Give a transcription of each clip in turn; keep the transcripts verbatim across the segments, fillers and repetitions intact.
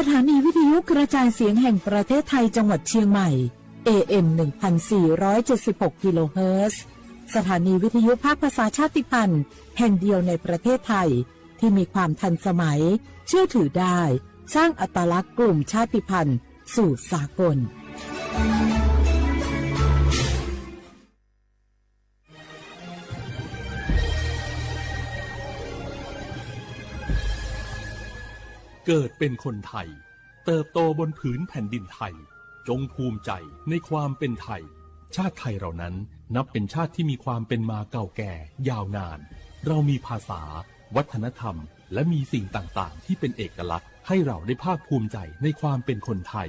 สถานีวิทยุกระจายเสียงแห่งประเทศไทย จังหวัดเชียงใหม่ เอเอ็ม หนึ่งพันสี่ร้อยเจ็ดสิบหก กิโลเฮิรตซ์ สถานีวิทยุภาคภาษาชาติพันธุ์แห่งเดียวในประเทศไทย ที่มีความทันสมัย เชื่อถือได้ สร้างอัตลักษณ์กลุ่มชาติพันธุ์สู่สากล เกิดเป็นคนไทย เติบโตบนผืนแผ่นดินไทย จงภูมิใจในความเป็นไทย ชาติไทยเรานั้นนับเป็นชาติที่มีความเป็นมาเก่าแก่ยาวนาน เรามีภาษา วัฒนธรรม และมีสิ่งต่างๆ ที่เป็นเอกลักษณ์ ให้เราได้ภาคภูมิใจในความเป็นคนไทย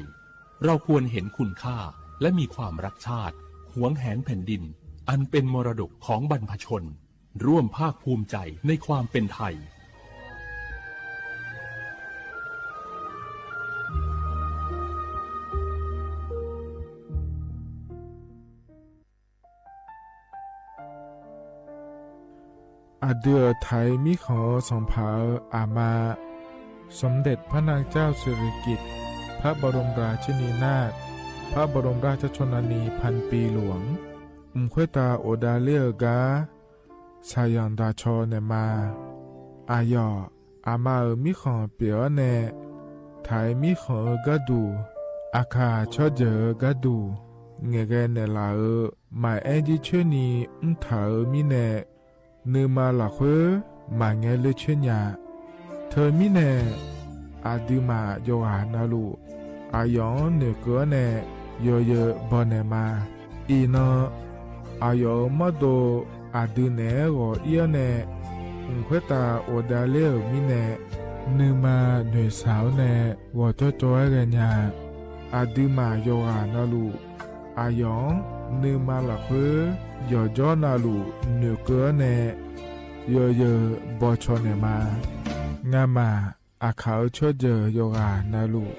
เราควรเห็นคุณค่า และมีความรักชาติ หวงแหนแผ่นดิน อันเป็นมรดกของบรรพชน ร่วมภาคภูมิใจในความเป็นไทย Aqdui-euq taq-iq mirkhanq-eu sanqpaq-euq aqma, สมเด็จพระนางเจ้าสิริกิติ์ พระบรมราชินีนาถ พระบรมราชชนนีพันปีหลวง mq khoertav ghofdav ler-eu gar shaqzanq daqcaw naeqma. Aqyawf aqma-euq mirkhanq pyeuf-awr nae, taq-iq mirkhanq-eu gharduq, aqkaq tsawrjeuq-eu gharduq ngaeqghae naeqlaf-euq maqaer jircoer ni mrtaq-euq mirnae, nuima lafkhoer maqngae ler coer nya. Teumirnae, aqduimaf yawqghaq navluf, aqyawf-anr noeqkeuv-awr nae yawzeu bawnaeq ma. Iqnan, aqyawf-euq mawrdo aqdui naeq-aer ghawq ir-awr nae, mq khoertav ghofdav ler-euq mirnae, nuima noeqshaq-awr nae ghawqcawv cawv-aer ghaenya. Aqduimaf yawqghaq navluf, aqyawf-anr nuima lafkhoer yawqjawr navluf noeqkeuv-awr nae yawzeu bawcaw naeqma. Ngamaf aqkaq-euq tsawrjeuq yawqghaq navluf,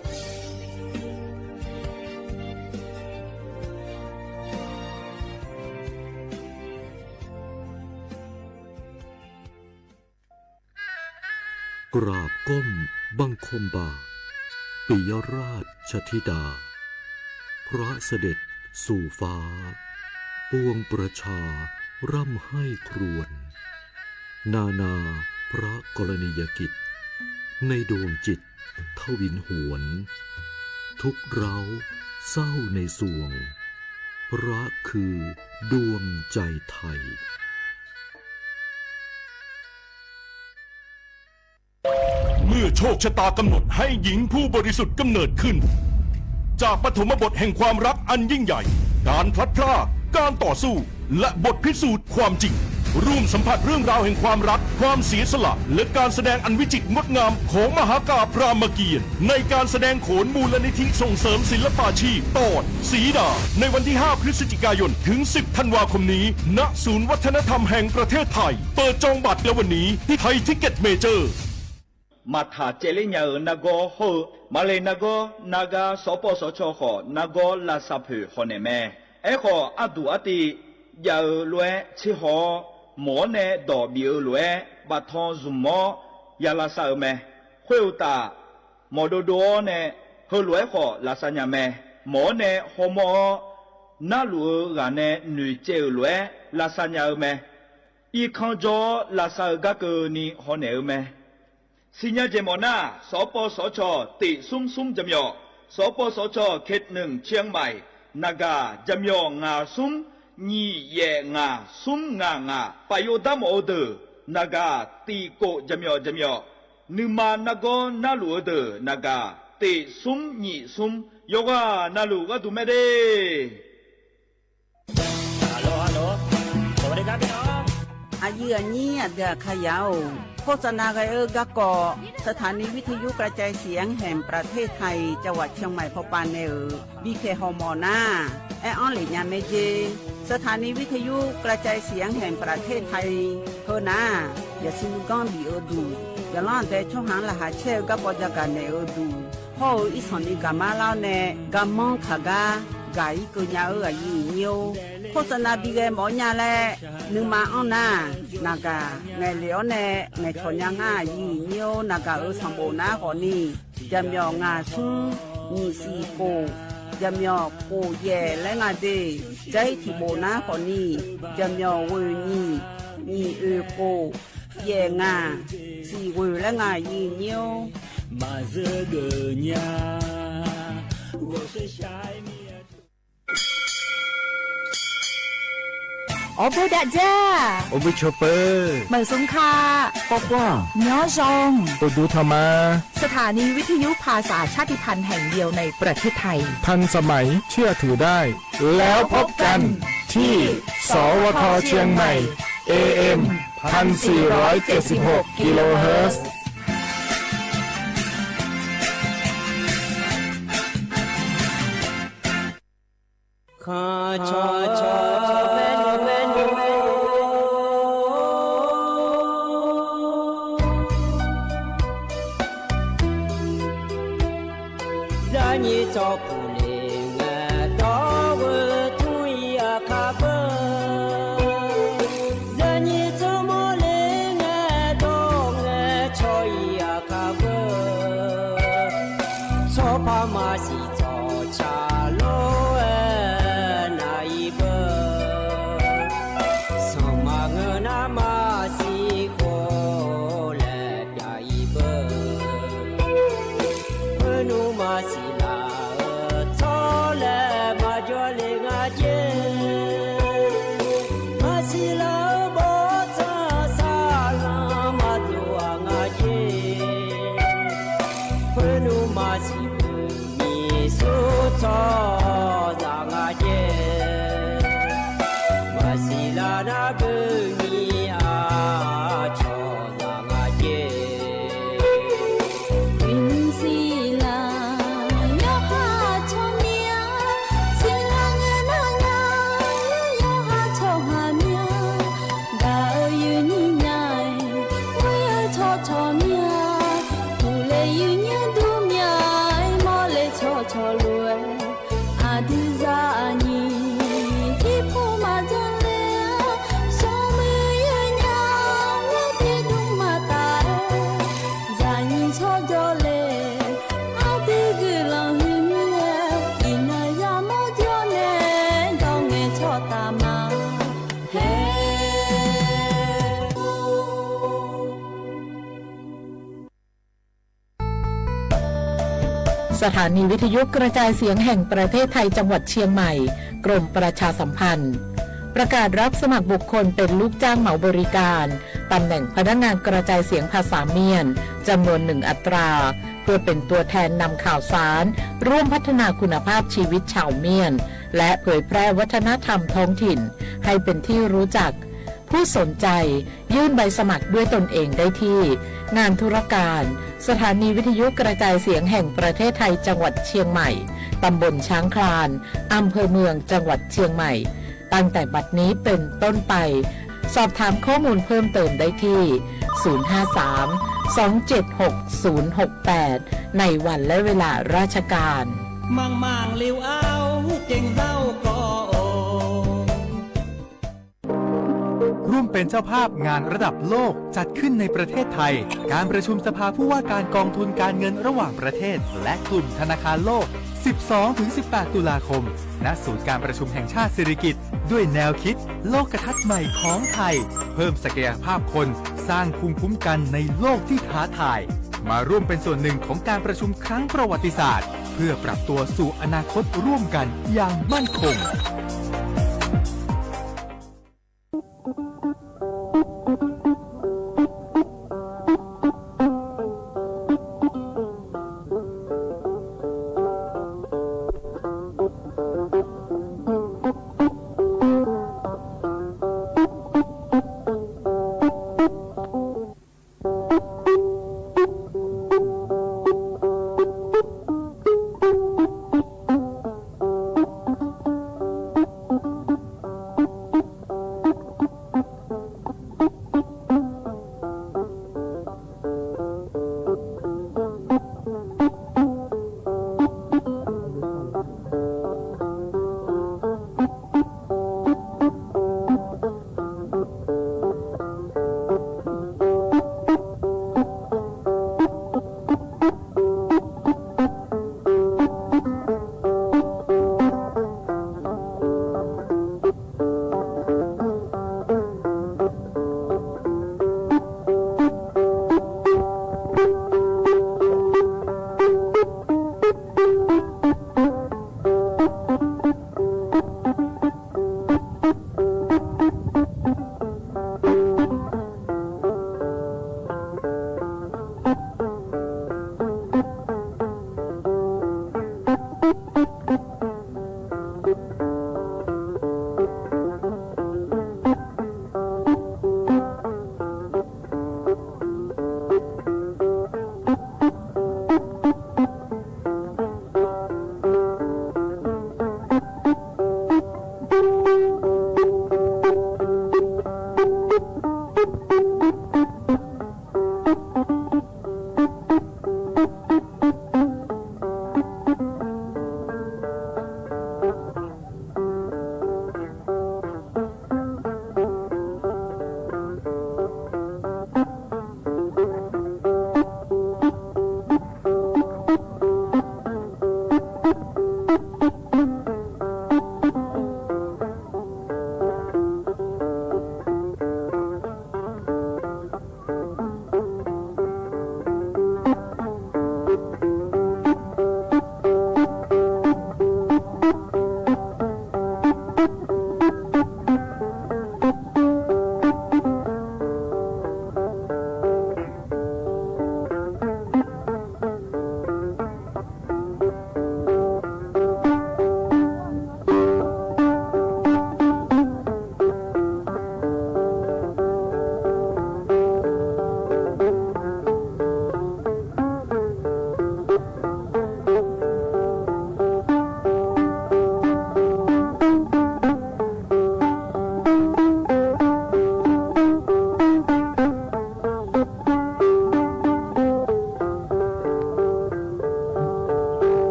กราบก้มบังคมบาท ปิยราชธิดา พระเสด็จสู่ฟ้า ปวงประชาร่ำไห้ครวญ นานาพระกรณียกิจ ในดวงจิตทวินหวน ทุกข์ร้าวเศร้าในสวง พระคือดวงใจไทย เมื่อโชคชะตากำหนดให้หญิงผู้บริสุทธิ์กำเนิดขึ้น จากปฐมบทแห่งความรักอันยิ่งใหญ่ การพลัดพราก การต่อสู้ และบทพิสูจน์ความจริง ร่วมสัมผัสเรื่องราวแห่งความรัก ความเสียสละ และการแสดงอันวิจิตรงดงามของมหากาพรามเกียรติ ในการแสดงโขนมูลนิธิส่งเสริมศิลปาชีพ ตอน สีดา ในวันที่ ห้า พฤศจิกายน ถึง สิบ ธันวาคมนี้ ณ ศูนย์วัฒนธรรมแห่งประเทศไทย เปิดจองบัตรแล้ววันนี้ที่ไทยทิกเก็ตเมเจอร์ Maqtaq caevler nya-euq nargawr hawr-eu, maqle nargawr nargar sawrpawv sawrcaw khawf nargawr lavsav poeq hawnaeq mae. Aerkhawf, arduq artiv jav-eu lof-aer tserhaw-awr, mawq-awr nae dawq bif-eu lof-aer baftan zmq-awr ya lavsav-euq mae. Khoeruqtaf, mawq dovdov-awr nae heulof-aer khawf lavsav nya mae. Mawq-awr nae hawmawr-awr, narluf-eu ghaq nae noeqcaev-euq lof-aer lavsav nya-eu mae. Irkanr jawr-awr lavsav-eu gar keuvni hawnaeq-eu mae. Siqnya jeq mawf nar, sawrpawv sawrcaw tiq smr smr jaqmyawf, sawrpawv sawrcaw เขตหนึ่ง เชียงใหม่ naqgaq jaqmyawf ngaq smr nyiq yaef ngaq smr ngaq ngaq, paf yov darmawf-eu deuq naqgaq tiq kof jaqmyawf jaqmyawf, nuima nargawr narluf-eu deuq naqgaq tiq smr nyiq smr, yawqghaq navluf gharduq mae de. Aqyuif aqnyir aqdui aqkaqyaq-or, โฆษณา ghae-eu garkawv สถานีวิทยุกระจายเสียงแห่งประเทศไทย จังหวัดเชียงใหม่ pawpav nae-euq bipyaeq hawmawf nar, aer-anr lef nya mae jer. สถานีวิทยุกระจายเสียงแห่งประเทศไทย heu nar, yasiq nuiganr bif-eu duq, yaqlanr aqdae tsawrhaq-anr laqkhaq caer-eu garkawv jagaq naeq-eu duq, hawr-eu irsanq ni gaqmar lar-awr nae garmanr kaq gar gaq-ir keuv nya-eu aqyuif aqnyir-or, โฆษณา bi ghae mawf-awr nya laer nuima anr nar, naqgaq ngaeqlef-awr nae ngaeqcawq nya ngar aqyuif aqnyir-or, naqgaq-euq sanqbof nar khawfni Jaqmyawf ngaq smr, nyiq siq khof, jaqmyawf khof yaef laer nga de. Jair tiq bof nar khawfni, jaqmyawf ghoeq nyiq, nyiq oeq khof, yaef ngaq, siq ghoeq laer nga yif nyir-or. Maqzeur geuf nya. Awrboer dav dzar, awrboer cawpeu, meuq smq ka, kawrkawr, nymr zan, uqduq tanq ma. สถานีวิทยุภาษาชาติพันธุ์แห่งเดียวในประเทศไทย ทันสมัย เชื่อถือได้ แล้วพบกันที่ สวท เชียงใหม่ เอ เอ็ม พันสี่ร้อยเจ็ดสิบหก กิโลเฮิรตซ์ Zaqnyiq tsawrpuq le ngae dawr-eu tmr-ir aqkar beu. Zaqnyiq tsawrmawr le ngae dawr ngae caw-ir aqkar beu. Tsawrpar maqsiq tsawrca lof-aer nav-ir beu. Sanqma ngeur nar maqsiq khof laer pyav-ir beu. Khoernmr maqsiq laf-eu tsawrlaer maqjawr le nga jer. Maqsiq laf-eu bawrtsanr saqlanr maqdov-aq nga jer. Khoernmr maqsiq beuq nyiq sur tsawrhaqzaq nga jer. Maqsiq laf nar beuq nyiq aqcawq zaq nga jer. Uiqnymr siqlar yawqha tsawrmyanr, siqlar ngae nar nya, yawqha tsawrhaq myanr. Gaq-eu yuifnyir nya-aer, muir-eu tsawrcawq myanr. Uqle yuifnyir dur myanr-aer, mawrle tsawrcawq lof-aer. Aqdui zaqnyiq tiqpov maqdzanr le-a, smrmuiq yawnya-aer tiqdmr maqtaf-aer, zaqnyiq tsawrjawr le, aqdui guiqlanq huiqmir-aer, iqnan yamawr jawr nae, dawr ngae tsawrtaf ma. Her สถานีวิทยุกระจายเสียงแห่งประเทศไทยจังหวัดเชียงใหม่ กรมประชาสัมพันธ์ ประกาศรับสมัครบุคคลเป็นลูกจ้างเหมาบริการ ตำแหน่งพนักงานกระจายเสียงภาษาเมียน จำนวนหนึ่งอัตรา เพื่อเป็นตัวแทนนำข่าวสาร ร่วมพัฒนาคุณภาพชีวิตชาวเมียน และเผยแพร่วัฒนธรรมท้องถิ่น ให้เป็นที่รู้จัก ผู้สนใจ ยื่นใบสมัครด้วยตนเองได้ที่ งานธุรการ สถานีวิทยุกระจายเสียงแห่งประเทศไทย จังหวัดเชียงใหม่ ตำบลช้างคลาน อำเภอเมือง จังหวัดเชียงใหม่ ตั้งแต่บัดนี้เป็นต้นไป สอบถามข้อมูลเพิ่มเติมได้ที่ ศูนย์ห้าสาม สองเจ็ดหก ศูนย์หกแปด ในวันและเวลาราชการ Manqmaf lef-awr ghae-awr gawv-awq. ร่วมเป็นเจ้าภาพงานระดับโลกจัดขึ้นในประเทศไทย การประชุมสภาผู้ว่าการกองทุนการเงินระหว่างประเทศ และกลุ่มธนาคารโลก สิบสองถึงสิบแปด ตุลาคม ณ ศูนย์การประชุมแห่งชาติสิริกิติ์ ด้วยแนวคิดโลกทัศน์ใหม่ของไทย เพิ่มศักยภาพคน สร้างภูมิคุ้มกันในโลกที่ท้าทาย มาร่วมเป็นส่วนหนึ่งของการประชุมครั้งประวัติศาสตร์ เพื่อปรับตัวสู่อนาคตร่วมกันอย่างมั่นคง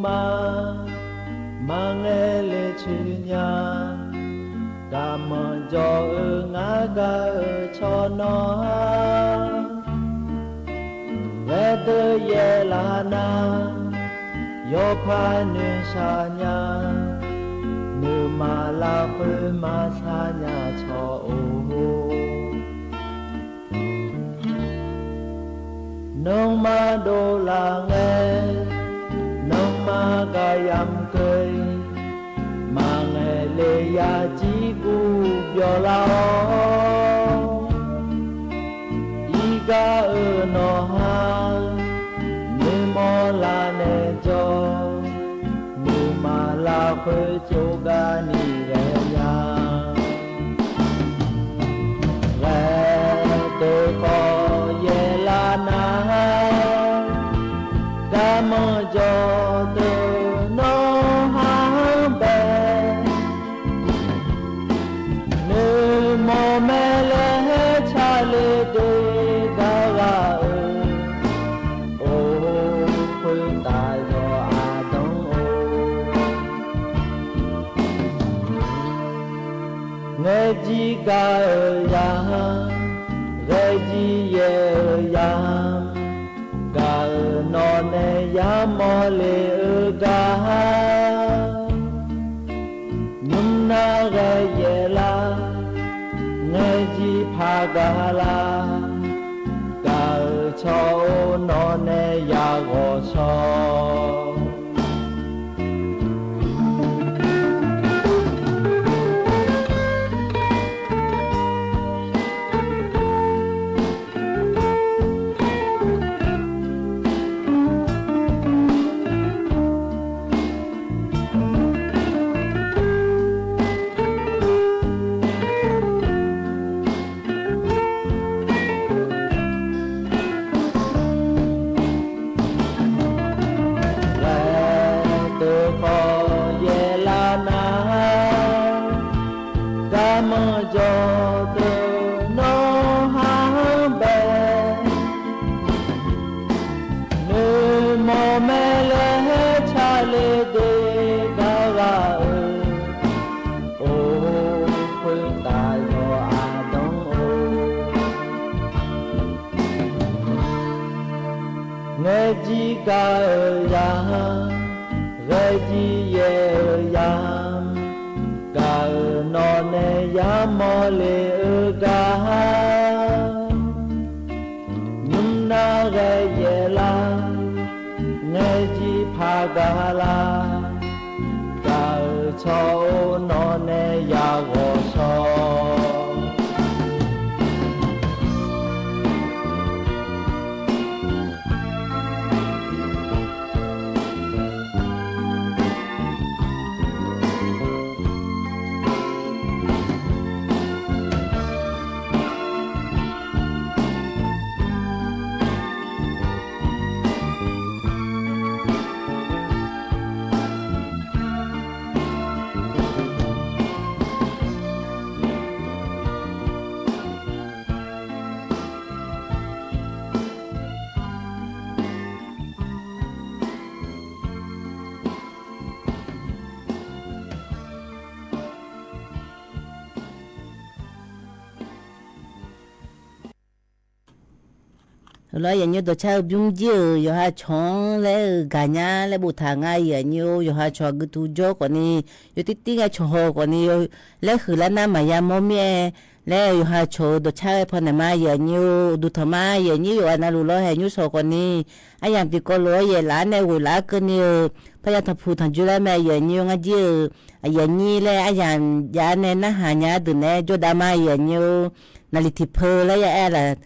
ma, maqngaeq le coeq nya. Garmanr jawr-eu ngar gaq-euq cawq nawq-anr ghae deuq yaeqlaf nar, yawpaq noeqshaq nya. Nuima lafkhoer maqshaq nya cawq-or, nanrma dovlaf ngae, nanrma gaq yamq keuv, maqngaeq le yajir guv byawq lar-awr, irgar-euq nawq-anr noeqmawr laf naeq jawr, nuima lafkhoer tsovgar ni ghae nya. Ghae deuq khawf yaeqlaf nar, garmanr jawr deuq nawr ha-anr bae, noeqmawq mae laer tsaqle de gar ghaq-euq, or, khoertav yawq aqdanr-or. Ngaejir gaq-euq yamq, ghaejir yaeq-euq yamq, gaq-euq nawq nae yamawr le-eu gar, nymr nar ghae yaeq lar, ngaejir paq gaq lar, gaq-euq cawq-or nawq nae yaghawq shawr. Ghae deuq khawf yaeqlaf nar, garmanr jawr deuq nawr ha-anr bae, noeqmawq mae laer tsaqle de gar ghaq-euq, or, khoertav yawq aqdanr-or. Ngaejir gaq-euq yamq, ghaejir yaeq-euq yamq, gaq-euq nawq nae yamawr le-eu gar, nymr nar ghae yaeq lar, ngaejir paq gaq lar, gaq-euq cawq-or nawq nae yaghawq shawr. Heulof-aer yaqnyir dawqcar-eu bymr jir-euq yawqha cawq-anr laer-eu gaqnya laer boftaq nga, yaqnyir-or. Yawqha cawq aqgeu tu jawr khawfni, yawtir tir ngae cawq haw khawfni, laer huiqlar nar maqya mawr mir-aer laer, yawqha cawq-eu dawqcar ghae pawnaeq ma, yaqnyir-or. Uqduq tanq ma, yaqnyir yawqghaq navluf lawr haeq nymr shawq khawfni, aryamq tiqkawv lof-aer yaeqlaf-ar nae ghoeqlaf-ar keuvni-eu, parya tanqpuq tanqjoe laer mae, yaqnyir-or. Ngar jir-euq aqyuif aqnyir laer aryamq jav nae narhaq nya-ar deuq naeq-aer jawrdav ma, yaqnyir-or. Naqliq tiqpeu laer ya aer laf,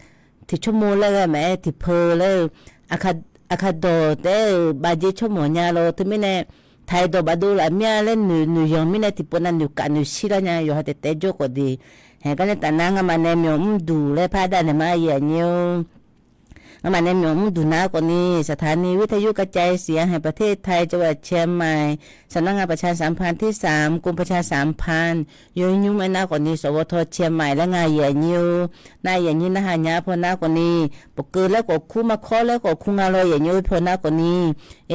tiqtsawrmov laer ghae maqaer, tiqpeu laer-eu, aqkaq dawq taef-aer-euq bafjeq tsawrmawq nya lawr. Teumirnae, taq-iq dawq bafdov laf mir-a laer noeq noeqyanq mirnae, tiqpov nav noeqkaf noeqshir lar nya, yawqha taef taef-aer jawr khawf de. Haeq gar nae taf nar ngamaf nae myawq mr duq laer par dav naeq ma, yaqnyir-or. Armaf nae myawf mr duq nar khawfni, สถานีวิทยุกระจายเสียงแห่งประเทศไทย จังหวัดเชียงใหม่ สำนักงานประชาสัมพันธ์ที่สาม กรมประชาสัมพันธ์ yawnymr aernar khawfni สวท เชียงใหม่ laer nga yaeq aqnyir-or. Nar yaeq aqnyir narhaq nya paw nar khawfni, bofkeuv laer khawf kur, markawr laer khawf kur nga lawr yaeq aqnyir-or. Paw nar khawfni,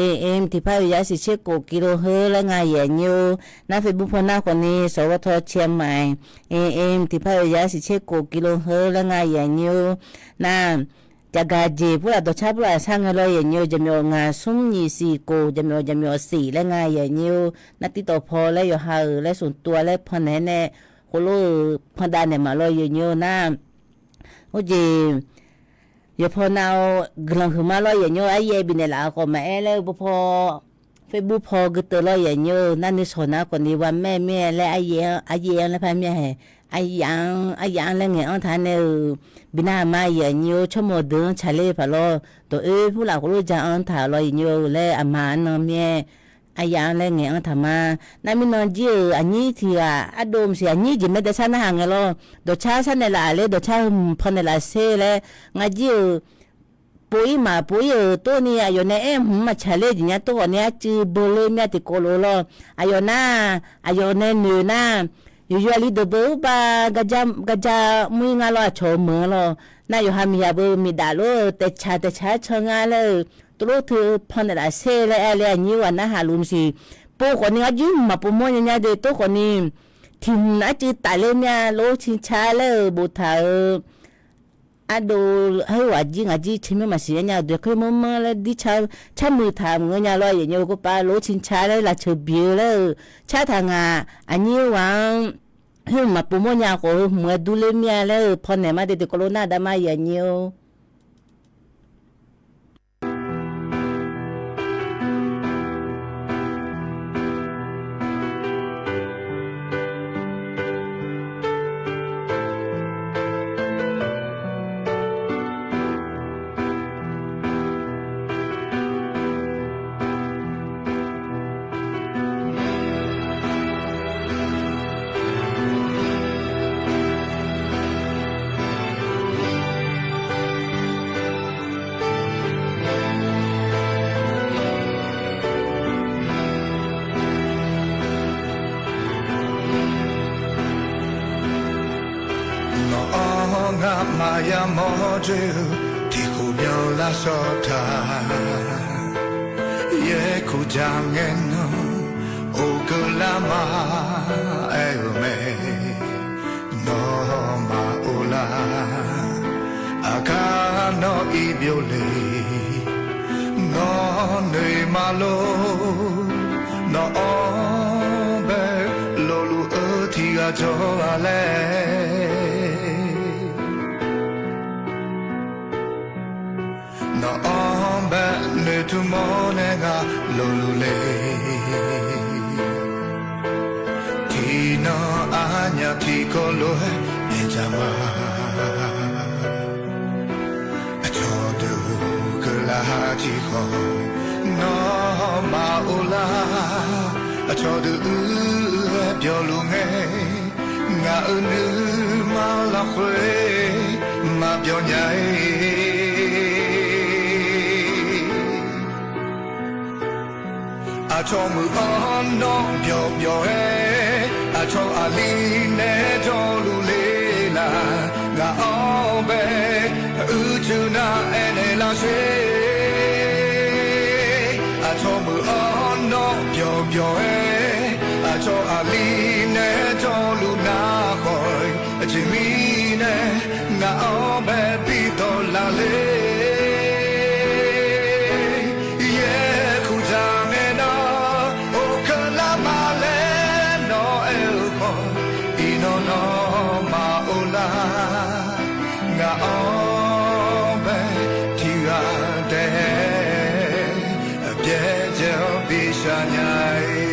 AM tiqpar oeq yar siq tser kof กิโลเฮิรตซ์ laer nga yaeq aqnyir-or. Nar Facebook paw nar khawfni สวท เชียงใหม่ AM tiqpar oeq yar siq tser kof กิโลเฮิรตซ์ laer nga yaeq aqnyir-or. Nar jaqgaq jeq purlaf dawqcar purlaf sar ngae lawr yaeq aqnyir-or. Jaqmyawf ngaq smr nyiq siq kof, jaqmyawf jaqmyawf siq laer nga yaeq aqnyir-or. Nar tirtawf paw laer yawqha-euq laer smq tov-a laer pannaeq-aer nae, khoerlof-euq pandav naeq ma lawr yaeq aqnyir-or. Nar, or jeq yawqpaw nav-awr guiqlanq huiqma lawr yaeq aqnyir-or. Aryaer bifnaeq laf-euq khawf maqaer laer-eu bo paw, Facebook paw gui teuv lawr yaeq aqnyir-or. Nar nuisawq nar khawfni wa maer mir-aer laer aryaer-anr laer par mir-a hae. Aryaf-anr, aryaf-anr laer ngaeq-anr taq nae-euq, bi nar ma yaeq aqnyir-or. Tsawrmawq deuq-anr tsaqler paq lawr, dawq oer purlaf khoerlof ja-anr taq lawr yaeq aqnyir-or laer aqma-anr nan mir-aer, aryaf-anr laer ngaeq-anr taq ma. Nar mirnan jir-euq aqnyir tiq ghaq ardov maqsiq aqnyir jeq maer daefsar narhaq ngae lawr, dawqcar sar naeqlaf laer dawqcar heumq pannaeq laf sher laer, ngar jir-euq pov-ir maq pov-ir-euq tov ni aqyawf nae aer hmq maqtsaq ler jeq nya tov khawfni arcuiv beuler mir-a tiqkawv lof-eu lawr. Aqyawf nar, aqyawf nae noeq nar, yawqyawq aqli deuq beu urbav garja mur-ir ngar lawr aqcawq-eu meuq-anr lawr. Nar yawqha miqyaq beu miqdaf lof-eu taeqcaq taeqcaq-aer can ngar laer-euq, tov lof teu pannaeq laf sher laer aer le aqnyir ghaq narhaq luf maqsiq. Pov khawfni arjuir maqpov mawr nya nya de tov khawfni, tiq hmq arcuiv tafler mir-a lof cin ca laer-euq boftaq-euq ardov, heughaq jir ngaq jir caermyanr maqsiq nya nya-euq doeqkhoer manrmanr laer dir car muiq taq maqngeur nya lawr yaeq aqnyir-or. Khoerpav lof cin ca laer lafceuq bi-eu laer-euq car taq ngaq aqnyir ghaq-anr, heughaq maqpov mawr nya khawf heu hmq-aer durler mir-a laer-euq pawnaeq ma de tiqkawv lof nar dav ma yaeq aqnyir-or. Nawq-anr ngamaf yamawr dzoer-eu tiqkhof byanlar shawr taq. Yaerkuq jaq ngae nan, oqgeuf lar ma aer-euq mae. Nawmaf or lar, aqkar nawr ir byov le. Nawr noeq ma lor, nawq-anr bae lofluf-eu tiq ghaq jawr-a laer. Nawq-anr bae noeqtmq mawr nae nga lofluf le. Tiqnan arnyaf tiqkawv lof-aer naeq dzaq ma. Aqcawq deuq keuvlar tiqkhawf, nawmaf or lar. Aqcawq deuq uir-aer byawluf ngae, ngaq-euq nuima lafkhoer maqbyawq nya-ir. Aqcawq meuq-anr nawr byawq byawq-aer, aqcawq aqli nae jawrluf le laf. Ngaq-anr bae uicuiv nar aernaeq lar sher. Aqcawq meuq-anr nawr byawq byawq-aer, aqcawq aqli nae jawrluf nar khawf-iq, aqjeq mirnae ngaq-anr bae bi dawq laf le. Yaerkuq dzaq ngae nawr, oqkeuv lar ma laer nawr aer-eu khawf, iqnan nawmaf or lar. Ngaq-anr bae tiq ghaq taef-aer, byaerdzae-awr bi shaq nya-ir.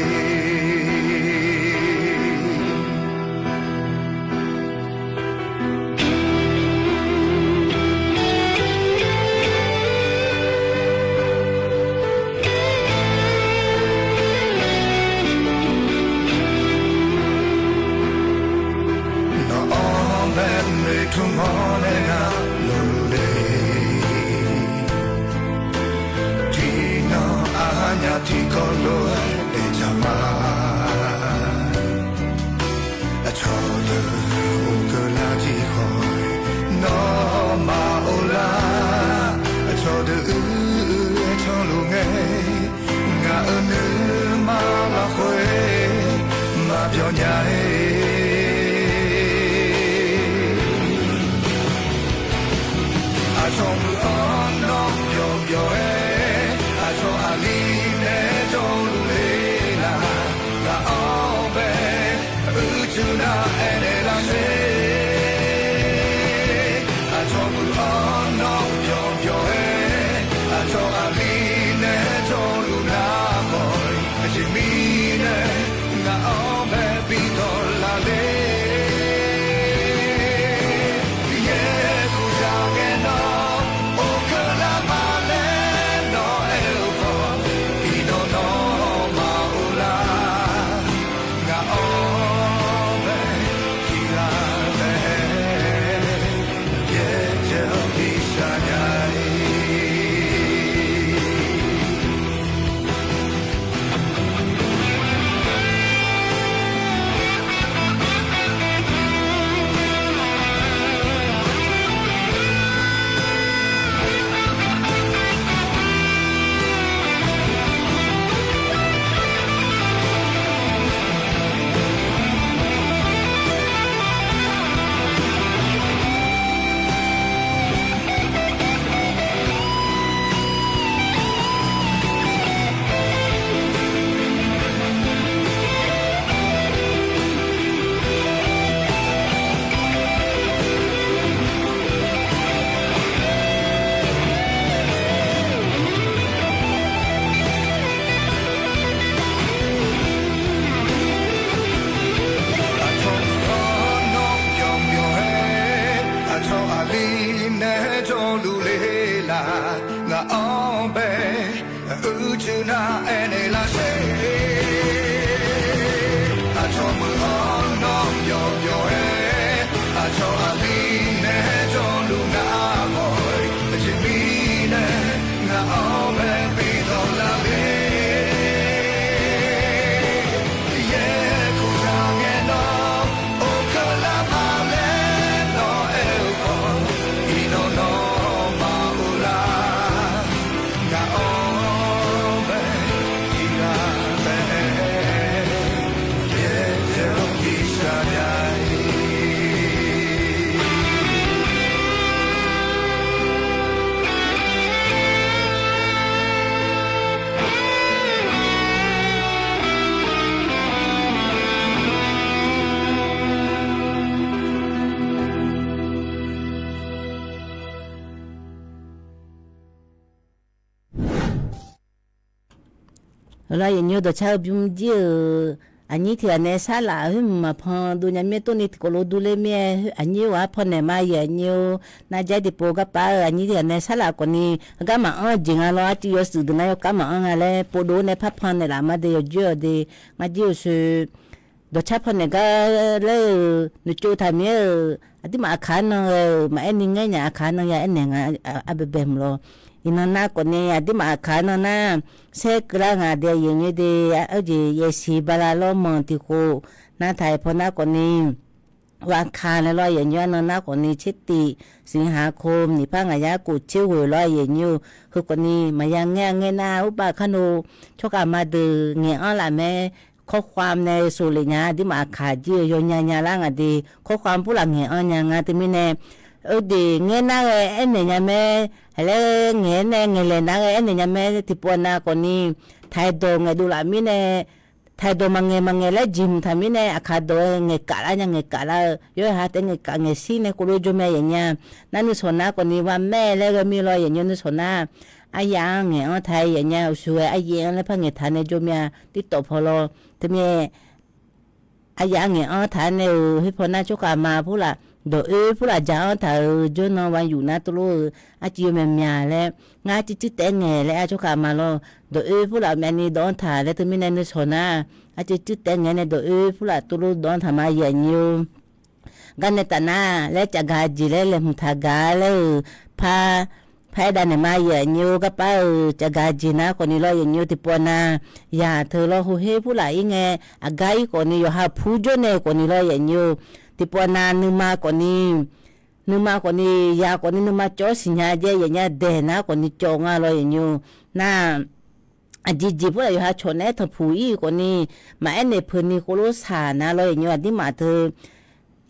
Aqcawq meuq-anr nawr pyawqbyawq-aer, aqcawq aqli nae jawrluf ler laf, ngaq-anr bae uicuiv nar aernaeq lar sher. Aqcawq meuq-anr nawr pyawqbyawq-aer, aqcawq aqli nae jawrluf nar mawf-eu, aqjeq mirnae ngaq-anr bae bidawq laf ler. Yaerkuq zaq ngae nawr, or keuvlar ma laer nawr aer-eu khawf, iqnan nawr maqov lar. Ngaq-anr bae tiqghaq bae-aer, yaertsaev-anr bi shaq nya-ir. Aqcawq-anr nawr pyawqbyawq-aer, aqcawq aqli nae jawrluf ler laf, ngaq-anr bae uicuiv nar aernaeq lar sher. Aqcawq meuq-anr nawr pyawqbyawq-aer, aqcawq aqli nae jawrluf nar mawf-eu, aqjeq mirnae ngaq-anr bae bidawq laf ler. Yaerkuq zaq ngae nawr, or keuvlar ma laer nawr aer-eu khawf, iqnan nawr maqov lar. Ngaq-anr bae tiqghaq bae-aer, yaertsaev-anr bi shaq nya-ir. Heulof-aer yawqnyir dawqcar-eu bymr jir-euq aqnyir tiq ghaq nae sarlaf khoer mqmaq pan dov nya mir-aer tov ni tiqkawv lof durler mir-aer, aqnyir ghaq-anr pannaeq ma yawqnyir-or. Narjaer tiqpov garpar-eu aqnyir tiq ghaq nae sarlaf khawf ni, heugar maqanr-eu jeq nga lawr, arcuiv yawshuif deuq nar yawkar maqanr nga laer povdov nae parpan naeqlaf ma de yawjir-awq de. Ngar jir-euq sher dawqcar pannaeq gar laer-euq noeqtsov taq mir-euq aqduimaf aqkaq-anr nan ghae-euq maqaer ni ngaer nya, aqkaq-anr nan ya aernaeq nga, arbaebae mq lawr. Iqnan nar khawf ni aqduimaf aqkaq-anr nan nar saer keuvlar nga de, yawqnyir de, arjeq yasiq bala lawr manq tiq khof nar taq-aer paw nar khawf ni, ghaq ka laer lawr, yawqnyir-anr nan nar khawf ni tser tif, siqhaq ko niqpar ngaq yar kof tser ghoeq lawr, yawqnyir-eu heu khawf ni maqya ngaer-a ngaer nar, urpav kar no tsawrkhav ma deuq ngaeq-anr laf mae. Kawrkhav nae soflef nya, aqduimaf aqkaq jir-eu yawnya nya lar nga de, kawrkhav purlaf ngaeq-anr nya nga teumirnae, oedeq ngaer nar ghae aernaeq nya mae, haqlaer ngaeq-aer nae ngaeqlaeq nar ghae aernaeq nya mae, tiqpov nav khawf ni, taqdawq ngaeqdov laf mirnae, taqdawq maqngaeq maqngaeq laer jeqhmq taq mirnae, aqkaq dawq-aer ngaeqkaf lar nya, ngaeqkaf lar-eu yawqha taef-aer ngaeqkaf ngaeqshir nae khovlo jawr mae yawqnya. Nar nuisawq nar khawf ni ghar mae laer ghae mir lawr, yawqnya nuisawq nar, aryaf-anr ngaeq-anr taq-aer yawqnya uqshoe ghae aryaer-anr laer par ngaeq taq nae jawr mir-a, tirtawf paw lawr. Teumirnae aryaf-anr ngaeq-anr taq-aer nae-euq khoer paw nar tsawrkhav ma purlaf, dawq oer purlaf ja-anr taq-euq jawrnan ghaq yuf nar tov lor-eu, arcuiv yawmyav myav laer, ngar cuiv cuiv taef-aer ngaeq laer ar tsawrkhav ma lawr. Dawq oer purlaf myavni dawv-anr taq laer teumirnae nuisawq nar, arcuiv cuiv taef-aer ngaeq nae dawq oer purlaf tov lor dawv-anr taq ma yawqnyir-or. Gar nae taf nar laer cafgaq jeq laer laeqhmq taq gaq laer-euq par, par-aer dav naeq ma yawqnyir-or. Garpar-euq cafgaq jeq nar khawf ni lawr yawqnyir-or, tiqpov nav yaq teu lawr heuher purlaf ir ngae, aqgar ir khawf ni yawqha pur jawr nae khawf ni lawr yawqnyir-or. Tiqpov nav nuima khawf ni, nuima khawf ni, yaq khawf ni nuima cawv siqnya jae yawqnya daeq nar khawf ni cawv nga lawr yawqnyir-or. Nar aqjeq jeq purlaf yawqha cawq naeq-aer tanqpuq ir-eu khawf ni, maqaer naeq peuq ni khovlor saq nar lawr yawqnyir-or, aqdirmaf teu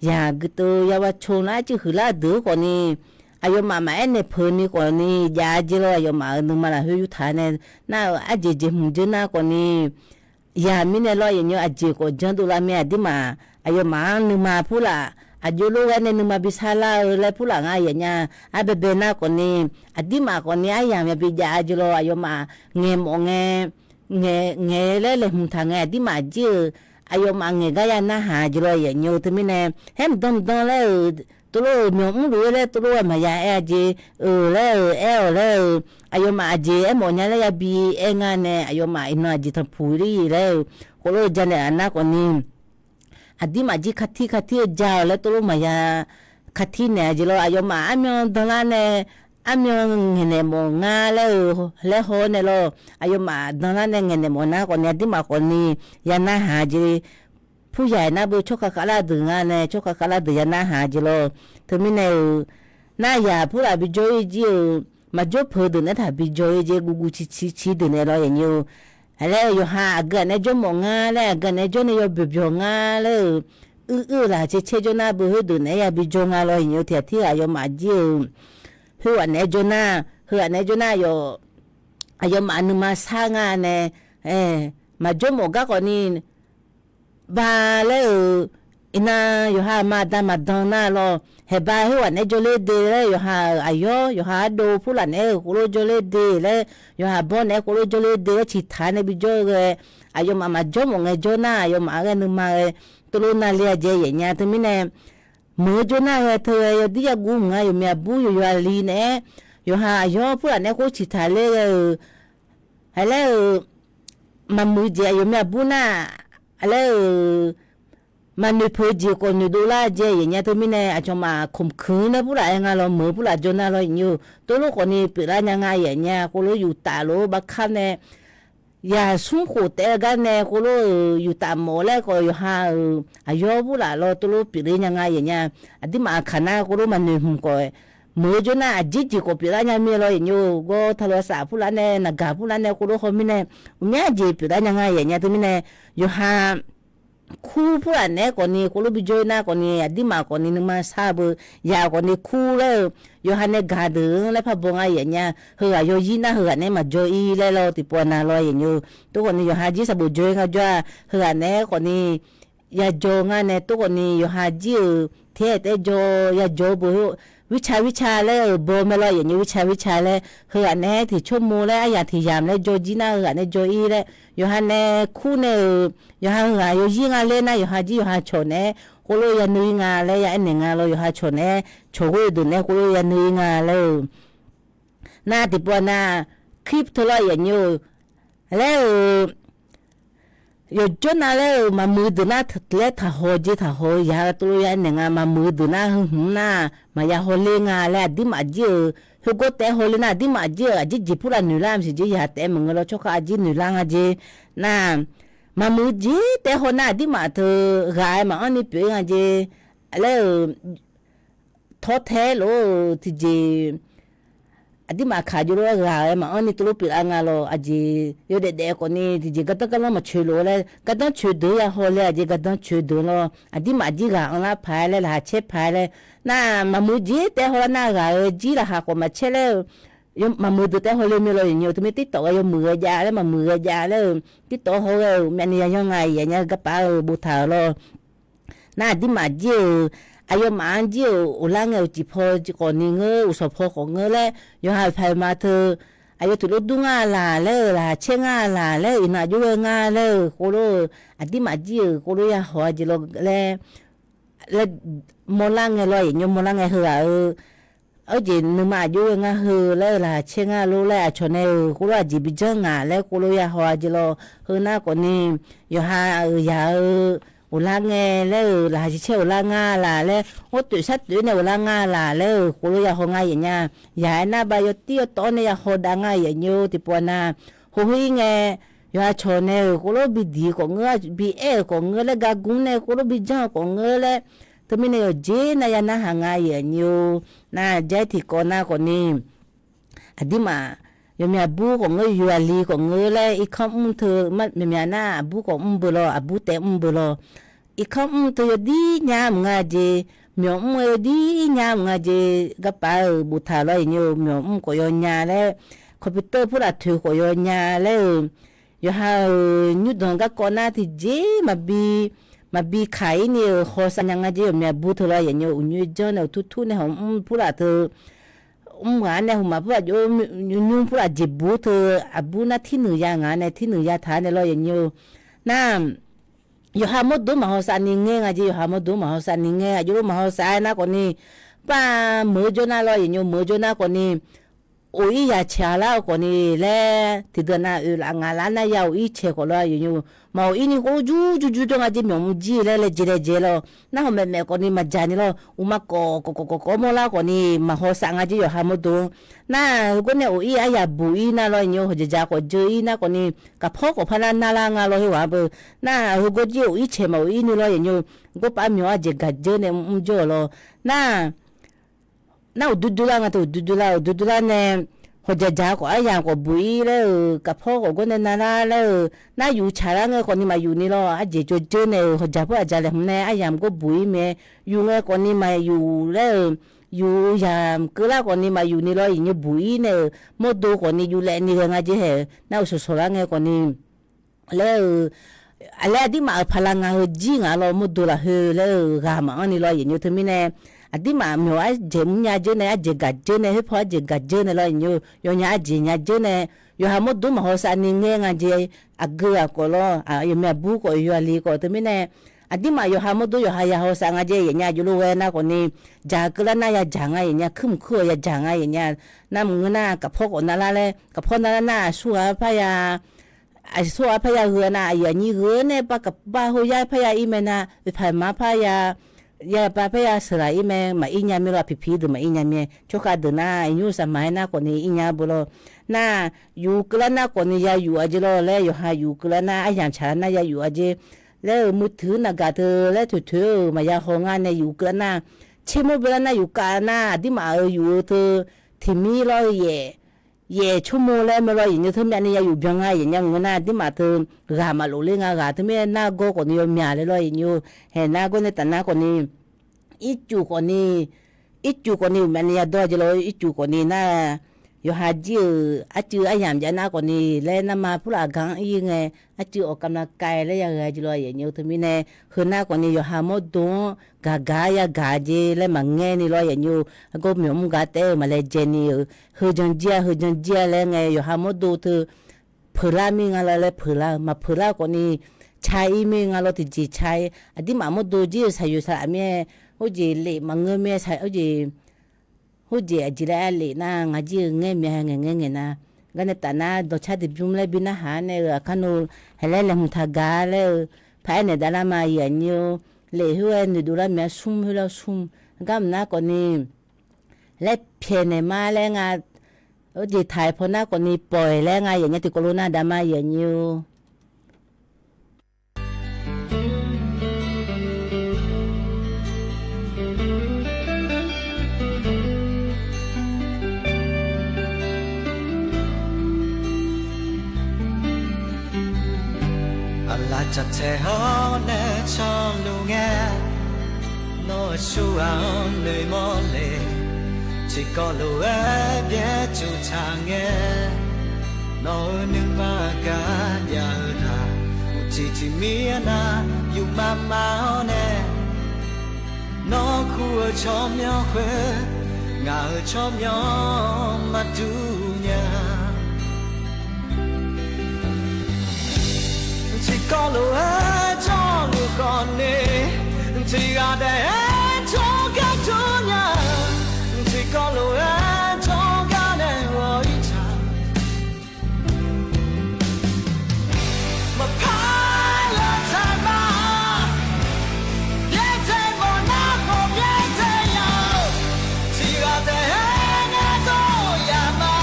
yaq guiqtov ya wa co lar arcuiv huiqlar deuq-eu khawf ni, aqyawfmaf maqaer naeq peuq ni khawf ni jav-a jeq lawr. Aqyawfmaf-euq nuima lafkhoer yurtaq nae nar-euq arjeq jeqhmq dzeur nar khawf ni, yaq mirnae lawr, aqyawfnyir aqjeq khawf janrdov lar mae. Aqdirmaf aqyawfmaf-anr nuima purlaf aqjox lof ghaer nae nuima bi sarlar-eu laer purlaf nga yaf nya. Arbaebae nar khawf ni, aqdirmaf khawf ni aryamq yabi jav-a jeq lawr. Aqyawfmaf ngaeq mawf ngae, ngaeq laer laeqhmq taq ngae, aqdirmaf jir-euq aqyawfmaf ngaeq gar ya narhaq jeq lawr yaf nya-eu. Teumirnae, haer mqdan mqdan laer-euq, tov lof-euq myawq mrluf-eu laer tov lof-aer maqya aer-a jeq-euq laer-euq, aer-awq laer-euq, aqyawfmaf aqjeq aermawf nya laer yabi aer nga nae, aqyawfmaf iqnan aqjeq tanqpuq lir laer-euq, khof lof-eu janaeq aqnar khawf ni, aqdirmaf jir katir katir-eu ja-awq laer tov lof maqya katir naeq-a jeq lawr. Aqyawfmaf armyan danlar nae, armyan ngaeqnaeq mawf ngar laer-euq laer haw-awr nae lawr, aqyawfmaf danlar nae ngaeqnaeq mawf nar khawf ni, aqdirmaf khawf ni ya narhaq jeq pur yaq-aer nar beu tsawrkhav khavlar deuq nga nae, tsawrkhav khavlar deuq ya narhaq jeq lawr. Teumirnae-euq, nar yaq purlaf bi jawr-ir jir-euq, maqjawr peuq deuq naeq-aer taq bi jawr-ir jeq, guvguv ciqciq ciq deuq naeq lawr yaf nya-eu. Laer-euq yawqha aqgeu ghaq naeq-aer jawr mawf ngar laer, aqgeu ghaq naeq-aer jawr nae yawboeq byawq ngar laer-euq, uir uir-eu laqkhaq caer caer jawr nar beu khoerdeuq naeq-aer yabi jawr nga lawr yaf nya-eu. Tiq ghaq tir ghaq aqyawfmaf jir-euq, khoerghaq naeq-aer jawr nar, heughaq naeq-aer jawr nar yawf, aqyawfmaf nuima sar nga nae, maqjawr mawf gar khawf ni, ba laer-euq, iqnan yawqha aqma aqda maqdan nar lawr, haeqba khoerghaq naeq-aer jawrler de laer, yawqha-euq aqyawr, yawqha ardov purlaf naeq-aer-euq khoerlof jawrler de laer, yawqha bawr naeq-aer khoerlof jawrler de laer ciqtaq nae bijawr-eu ghae, aqyawfmaf maqjawr mawf ngae jawr nar, aqyawfmaf-anr ghae nuima ghae tov lof navle-a jeq yaf nya. Teumirnae, meuq-eu jawr nar ghae teu ghae yawdir yaguv mq nga, yawqmyaq bur yawqyawq aqli naeq-aer, yawqha aqyawr purlaf naeq-aer khoer ciqtaq ler ghae-euq, haiq laer-euq, maqmuiq jeq aqyawfmyaq bur nar, laer-euq, maqnoeq peuq jeq khawf noeqdov lar jeq yaf nya. Teumirnae aqcawq maf khmqkuiq-anr nae purlaf-aer nga lawr, meuq-eu purlaf jawr nar lawr yaf nya-eu. Tov lof khawf ni pyeuflar nya nga yaf nya. Khoerlof yuf taf lof-aer barkar nae, yaq smr khof taef-eu gar nae khoerlof-euq yuf taf mawf laer khawf yawqha-euq aqyawr purlaf lawr tov lof pyeufler nya nga yaf nya. Aqdirmaf aqkaq nar khoerlof maqnoeq hmq khawf, meuq-eu jawr nar aqjeq jeq khawf pyeuflar nya mir-a lawr yaf nya-eu. Gawr talof aqsaf purlaf nae naqgaq purlaf nae khoerlof haw mirnae, uqmya jeq pyeuflar nya nga yaf nya. Teumirnae, yawqha kur purlaf naeq-aer khawf ni khoerlof bijawr-ir nar khawf ni, aqdirmaf khawf ni nuima sar-eu beu, yaq khawf ni kur laer-eu, yawqha nae gaq deuq-anr laer par baw nga yaf nya. Heughaq yawzir nar heughaq naeq-aer maqjawr-ir laer lawr tiqpov nav lawr yaf nya-eu. Tov khawf ni yawqha jir sanqbof jawr-ir nga jawr-a, heughaq naeq-aer khawf ni yajawr ngar nae tov khawf ni yawqha jir-euq taef-aer taef-aer jawr yajawr-eu beu, wirtsa wirtsa laer-euq baw mae lawr yaf nya, wirtsa wirtsa laer heughaq naeq-aer tiqcawr mo laer aryaq tiq yamq laer jawr jir nar heughaq naeq-aer jawr-ir laer, yawqha nae kur nae-euq, yawqha heughaq yawzir nga laer nar yawqha jir yawqha cawq naeq-aer khoerlof yanuiv-ir nga laer ya aernaeq nga lawr, yawqha cawq naeq-aer cawq ghoer-eu deuq naeq-aer khoerlof yanuiv-ir nga laer-euq. Nar tiqpov nav, clip teu lawr yaf nya-eu, laer-euq, yawqjawr nav laer-euq maqmuiq deuq nar laer taqhaw jeq taqhaw-eu yaq-eu tov lof ya aernaeq nga. Maqmuiq deuq nar heu hmq nar maqya hawler nga laer aqdirmaf jir-euq, khoergawr taef-aer hawler nar aqdirmaf jir-euq aqjeq jeq purlaf noeqlar maqsiq jeq yaq taef maqngeur lawr tsawrkhav aqjir noeqlar nga jeq. Nar, maqmuiq jeq taef-aer haw nar aqdirmaf teu ghaq-aer maqanr ni pyeuf-ir nga jeq. Laer-euq, tawrtae lof-eu tiqjeq, aqdirmaf kaq jov lof-aer ghaq-aer maqanr ni tov lof pyeuflar nga lawr. Aqjeq yawdaef daef khawf ni tiqjeq gardanr garlanr maqcoeq lof-aer laer gardanr coeq deuq-anr ya haw laer aqjeq gardanr coeq deuq lawr. Aqdirmaf jir ghaq anrlar paq-aer laer laqkhaq caer paq-aer laer, nar maqmuiq jeq taef-aer hawlar nar ghaq-eu jir laqkhaq khawf maqcaer laer-eu, maqmuiq deuq taef-aer hawler mae lawr yaf nya-eu. Teumirnae TikTok ghae yawmuiq ghae jav laer maqmuiq ghae jav laer-euq TikTok haw ghae-euq myavni yayanr nga yaf nya-eu garpaf-euq boftaq-euq lawr. Nar aqdirmaf jir-euq, aqyawfmaf-anr jir-euq uqlar ngae uqcif paw khawf ni ngeur, uqsawq paw khawf ngeur laer yawqha-euq paq-euq ma teu, aqyawf tiqlof dur nga laq laer-euq, laqkhaq caer nga laq laer-euq, iqnan aqjox ghae nga laer-euq khoerlof-eu, aqdirmaf jir-euq khoerlof ya haw-a jeq lawr laer, laer mawrlar ngae lawr yaf nya mawrlar ngae heughaq-eu, arjeq nuima aqjox ghae ngar heu laer-euq laqkhaq caer nga lor laer aqcawq nae-euq khoerlof aqjeq bi janr ngaq laer khoerlof ya haw-a jeq lawr. Heu nar khawf ni, yawqha-euq yaq-eu uqlar ngae laer-euq laqkhaq caer caer uqlar nga laq laer, ghawr toeq shar toeq nae uqlar nga laq laer-euq khoerlof ya haw nga yaf nya. Yaq-aer nar ba yawtir yawtawv-awr nae ya haw dav nga yaf nya-eu tiqpov nav. Hawkhoer-ir ngae, yawqha cawq nae-euq khoerlof bi diq khawf ngeur, bi aer-euq khawf ngeur laer gargmr nae khoerlof bi janr-eu khawf ngeur laer, teumirnae yawqjeq nar ya narhaq nga yaf nya-eu. Nar jair tiqkawv nar khawf ni, aqdirmaf, yawqmyaq bur khawf ngeur, yawqyawq aqli khawf ngeur laer irkanr mr teu, myaqmyaq nar aqbur khawf mr beu lawr, aqbur taef mr beu lawr. Irkanr mr teu yawdir nya mq nga jeq, myawq mr-eu dir nya mq nga jeq garpaf-euq boftaq lawr yanyir-eu, myawq mr khawf yawnya laer, computer purlaf toeq khawf yawnya laer-euq, yawqha-euq nymrdanq garkawv nar tiqjeq maqbi, maqbi kaq-ir ni-euq hawsav nya nga jeq yawqmyaq bur teu lawr yanyir-eu, uqnyoer janr nae uqtur tur nae hawq mr purlaf teu mr ghaq-anr nae hmqmaq purlaf jov, nymr purlaf jeqbur teu, aqbur nar tirnuiq ya ngaq-anr nae tirnuiq ya taq-anr nae lawr yanyir-eu. Nar yawqha mawrdo maqhawsav ni ngaer nga jeq, yawqha mawrdo maqhawsav ni ngaer, aqjox lo maqhawsav-aer nar khawf ni, par meuq-eu jawr nar lawr yanyir-eu, meuq-eu jawr nar khawf ni, of ir ya caeq lar-eu khawf ni laer, tiqdeuq nav oeq laf ngaq lar nar ya of ir caeq khawf lawr yanyir-eu, maq of ir ni khoer jur jur jur jawr nga jeq myawq mr jir laer laejae laejae lawr. Nar hawq maeqmaeq khawf ni maqjaq ni lawr, uqma kawf kawf kawf kawf kawf mawr lar khawf ni maqhawsav nga jeq yawqha mawrdo-anr. Nar heugawr nae of ir aryaq buq ir nar lawr yanyir-eu, hawqjaq jaq khawf jeur ir nar khawf ni, kaqpawr khawf par nar nar lar nga lawr khoerghaq-anr beu. Nar heugawr jir of ir caeq maq of ir ni lawr yanyir-eu, gawrpaf myaw arjeq gaq jeur nae mr jawr-eu lawr. Nar nar uqdui dui lar nga teu, uqdui dui lar, uqdui dui lar nae, hawqjaq jaq khawf aryamq khawf buq ir laer-euq, kaqpawr khawf gawr nae nar lar laer-euq, nar yuf tsaq lar ngae khawf ni maqyuf ni lawr, arjeq jawr jeur nae-euq hawqjaq pur aqjaq laeqhmq nae aryamq gawr buq ir mae, yuf ngae khawf ni maqyuf laer-euq, yuf yamq keuvlar khawf ni maqyuf ni lawr yanyir-eu, buq ir nae-euq mawrdo khawf ni yuf laev ni ghae nga jeq haeq, nar uqsawq sawq lar ngae khawf ni laer-euq, aqlaer aqdirmaf-euq paqlaq ngaq heu jir ngaq lawr mawrdo lafkhoer laer-euq ghaq maqanr ni lawr yanyir-eu teumirnae, aqdirmaf myawq arjeq mrnya jeur nae, arjeq gaq jeur nae, khoerpaw arjeq gaq jeur nae lawr yanyir-eu, yawnya arjeq nya jeur nae, yawqha mawrdo maqhawsav ni ngaer nga jeq, aqgeu ghaq khawf lawr, yawqmyaq bur khawf yawqha li khawf teumirnae, aqdirmaf yawqha mawrdo yawqha ya hawsav nga jeq yanya aqjox lo ghae nar khawf ni, jaq keuvlar nar ya jaq nga yanya, kuirmq kuir-awq ya jaq nga yanya, nar maqngeur nar kaqpawr khawf nar lar laer, kaqpawr nar lar nar aqsurghaq-anr parya aqsurghaq-anr parya gheu-a nar, aqyuif aqnyir gheu nae par kaqpar hoyar parya ir mae nar, oeqpaq ma parya, ya par parya sheuqlaq ir mae, maqir nya mir lawr, aqpiq piq deuq maqir nya mir-aer, tsawrkhav deuq nar, aqnymr saqmaq-aer nar khawf ni ir nya-eu beu lawr. Nar, yuf keuvlar nar khawf ni ya yuf-a jeq lawr laer, yawqha yuf keuvlar nar, aryamq tsaqlar nar ya yuf-a jeq laer-euq, muiq tuiq naqgaq teu laer toeqtoeq-euq maqya haw ngar nae yuf keuvlar nar, tsermur beular nar yuf kav nar, aqdirmaf-euq yuf-eu teu tiqmir lawr-eu yaef, yaef tsawrmur laer mae lawr yanyir-eu, teumirnae ya yuf byan nga yanya ngeur nar, aqdirmaf teu ghaq maqlof ler nga, ghaq teumirnae nargawr khawf ni yawmyaq laer lawr yanyir-eu, haeq nargawr nae taf nar khawf ni ircuf khawf ni, ircuf khawf ni uqmyavni yadawr-a jeq lawr, ircuf khawf ni nar, yawqha jir-euq arcuiv aryamq jav nar khawf ni laer, narma purlaf aqgaq-anr ir ngae, arcuiv awqkam lavkav laer yaghae jeq lawr yanyir-eu teumirnae, heu nar khawf ni yawqha mawrdo-anr gaqgaq-a yagaq jeq laer maqngaer ni lawr yanyir-eu, argawr myawq mr gar taef-eu maqlaejae ni-euq, heu jan jir-a, heu jan jir-a laer ngae, yawqha mawrdo teu peuqlar mir nga lawr laer peuqlar-eu, maqpeuqlar-eu khawf ni ca ir mir nga lawr, tiqjeq ca ir, aqdirmaf mawrdo jir-eu saqyoeq saqlaq mir-aer, khoerjeq lef maqngeur mir-aer, khoerjeq, khoerjeq aqjeq laer lef nar, ngaq jir-eu ngaer mya ngae ngaer ngae nar, gar nae taf nar, dawqcar tiqbymr laer bi narhaq-a nae-eu aqkar nor, haeq laer laeqhmq taq gaq-a laer-eu, paq-aer naeq davlar ma yanyir-eu, lef khoer-aer noeqdov lar mya smr khoer lar smr, gar mq nar khawf ni laer pyaeqnaeq ma laer nga, khoerjeq taq-aer paw nar khawf ni pawq-aer laer nga yanya tiqkawv lo nar daqma yanyir-eu. Aqlaf jaqtaeq hawr nae canluf ngae, nawq-euq surghaq-anr noeqmawr le. Tiqkawv lof-aer byaer tsuftaq ngae, nawq-euq nuima gar jav-eu taq. Uqcif tiqmir-aer nar, yufmav mav-awr nae, nawr kur-eu tsawrmyanr khoer, ngaq-euq tsawrmyanr maqdur nya. Tiqkawv lof-aer jawrluf khawf ni, tiqghaq taef-aer jawrgar dur nya. Tiqkawv lof-aer jawrgar nae ghawq-ir taq. Maqpar-aer lawtaeq ma, byaerdzae mawf nar khawf byaerdzae nya-eu, tiqghaq taef-aer ngaeqdawq yaf ma.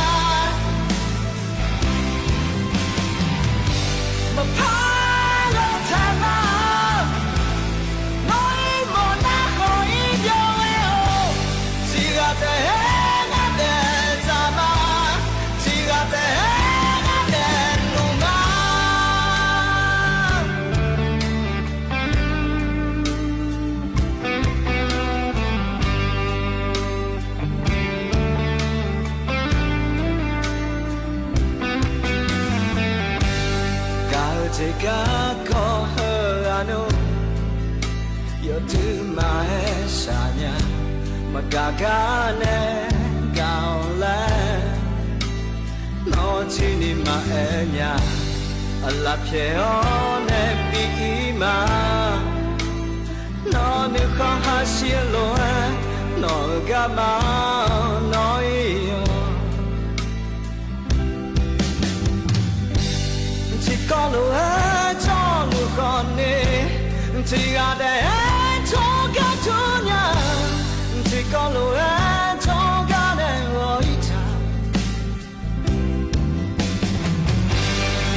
Maqpar-aer lawtaeq ma, nawr-ir mawf nar Aqduimaf-aer shaqnya maqgaq gar nae gaq-awq laer, nawr tiqni maqaer nya. Aqlaf pyaeq-awr nae bi-ir ma. Nawq nuikhanr hashir lof-aer, nawq-euq garma-anr nawr ir-awq. Tiqkawv lof-aer jawrluf khawf ni, tiqghaq taef-aer jawrgar jawr nya. Tiqkawv lof-aer jawrgar nae ghawq-ir taq.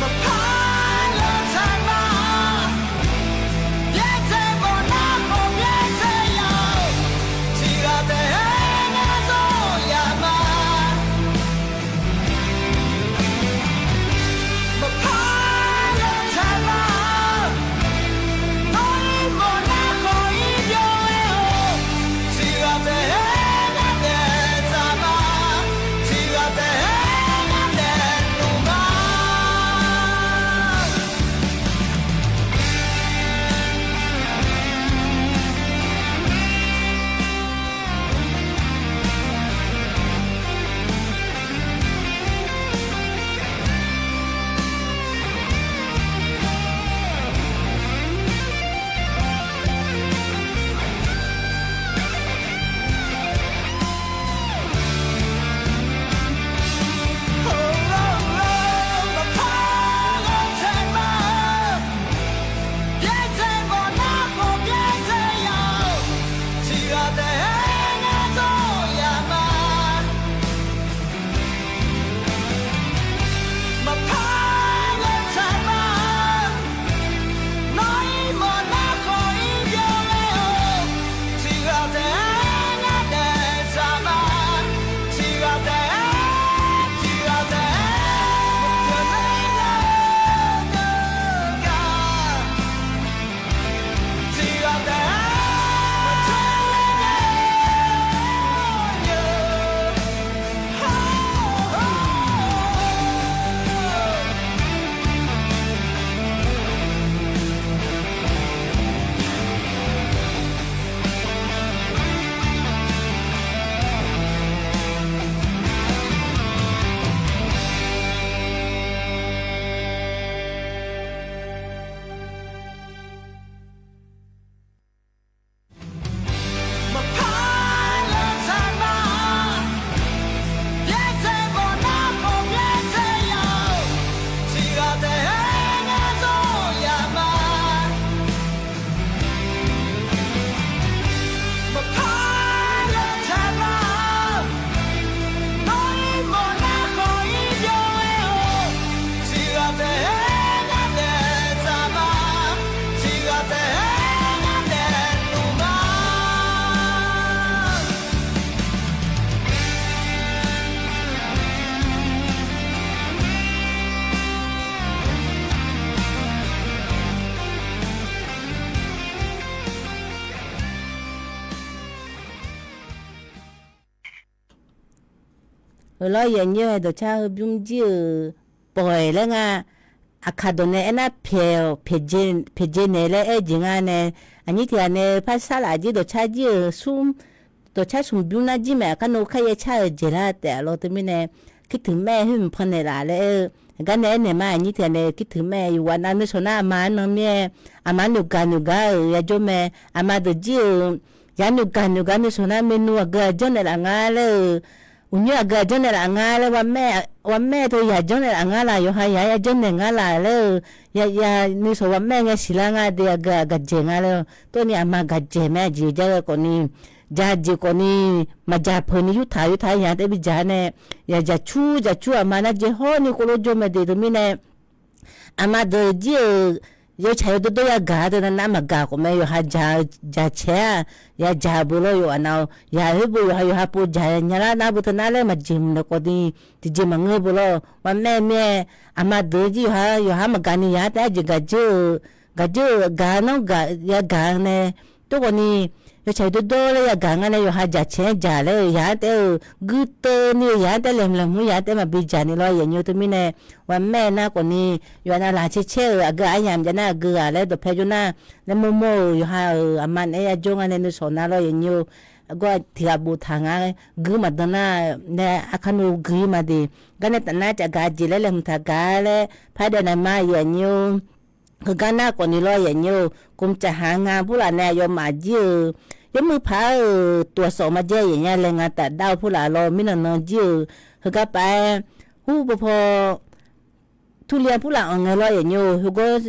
Maqpar-eu taqma, byaerdzae mawf nar khawf byaerdzae ya-awq. Tiqghaq taef-aer ngar zawr yama. Maqpar-eu taqma, nawr-ir mawf nar khawf-ir byov-aer-awq. Tiqghaq taef-aer ngar daef taqma, tiqghaq taef-aer ngar daef nmr ma. Maqpar-eu taqma, nawr-ir mawf nar khawf-ir byov-aer-awq. Tiqghaq taef-aer ngar daef taqma, tiqghaq taef-aer, tiqghaq taef-aer maqpyeuf nar gar. Maqpar-eu taqma, byaerdzae mawf nar khawf byaerdzae ya-awq. Tiqghaq taef-aer ngar zawr yama. Maqpar-eu taqma, nawr-ir mawf nar khawf-ir byov-aer-awq. Tiqghaq taef-aer ngar daef taqma, tiqghaq taef-aer ngar daef nmr ma. Heulof-aer yanyir-aer dawqcar heubymr jir-euq pawq-aeq laer nga. Aqkaq dawq nae aernar pyaeq-awq, pyaeqdzae naeq laer aer-eu jeq nga nae, aqnyir tiq ghaq nae parsar laf jir dawqcar jir-euq smr, dawqcar smq bymr nar jir mae, aqkar nov kharyaer car-euq jeq lar taef-a lawr teumirnae, kirtuiq maer khoer mqpan naeqlaf laer aer-eu. Aqgar nae aernaeq ma, aqnyir tiq ghaq nae kirtuiq maer yawqghaq nav nuisawq nar aqma-anr nan mir-aer, aqma noeqgaq noeqgar-euq yajawr mae, aqma deuq jir-euq, yaq noeqgaq noeqgar nuisawq nar maernmr aqgeu aqjanr naeqlaf nga laer-eu, uqnymr aqgeu aqjanr naeqlaf nga laer, ghawqmaer teu yaq janr naeqlaf nga laf, yawqha yaq-aer yajawr naeq nga laf laer-eu, ya, ya, nuisawq ghawqmaer ngae siqlar nga de, aqgeu gaqdzaeq nga laer-eu. Tawrni aqma gaqdzaeq mae, aqjeq jar ghae khawfni, jaq jeq khawfni, maqjaq peuq ni yurtaq yurtaq yaq taef bijaq nae, yaq jaqcur jaqcur aqma nar jeq hawr ni khoerlof jawr mae de teumirnae, aqma deuq jir-euq yawtsaq yawdawr dawr yagaq-a teu nar nar maqgaq khawf mae, yawqha jaq, jaqcaeq-a, yajaq beu lawr yawqghaq nav-eu, yaq khoer beu yawqha yawqha pov jaq nya lar nar beu teu nar laer maqjeq mq naeq khawfni, tiqjeq maqngeur beu lawr. Ghawqmaer mir-aer, aqma deuq jir yawqha yawqha maqgaq ni yaq-aer taef-aer jeq gaqjeur-eu, gaqjeur-eu gaq nanr gaq yagaq nae, tawrkhawfni, Yawtsaq dawrdawr laer yagaq ngar nae yawqha jaqcaer-anr jaq laer-euq yaq-anr taef-aer-euq guirteuv ni-eu yaq-anr taef-aer laeqhmq laeqhmq yaq-anr taef-aer maqbi jaq ni lawr yanyir-eu teumirnae, ghaqmaer nar khawfni yawqha nav laqcaer caer-euq aqgeu aqyamq jav nar aqgeu ghaq laer dawqpae jawr nar laer mawrmawr-euq yawqha-euq aqma naeq-aer yajawr nga nae nuisawq nar lawr yanyir-eu. Gawr tiq ghaq boftaq nga guir maqdan nar nae arkar nmr guir maqdeq gar nae taf nar cafgaq jeq laer laeqhmq taq gaq laer pardaef naeq ma yanyir-eu. Heugar nar khawfni lawr yanyir-eu, gmqcaq haq nga purlaf nae aqyawfmaf jir-euq yawmuiq paq-euq tof-aq sawf maqjae yanya laer nga taf dar-eu purlaf lawr mirnan nan jir-euq heugar paf-aer hur paw paw turli-a purlaf anq ngae lawr yanyir-eu. Heugawr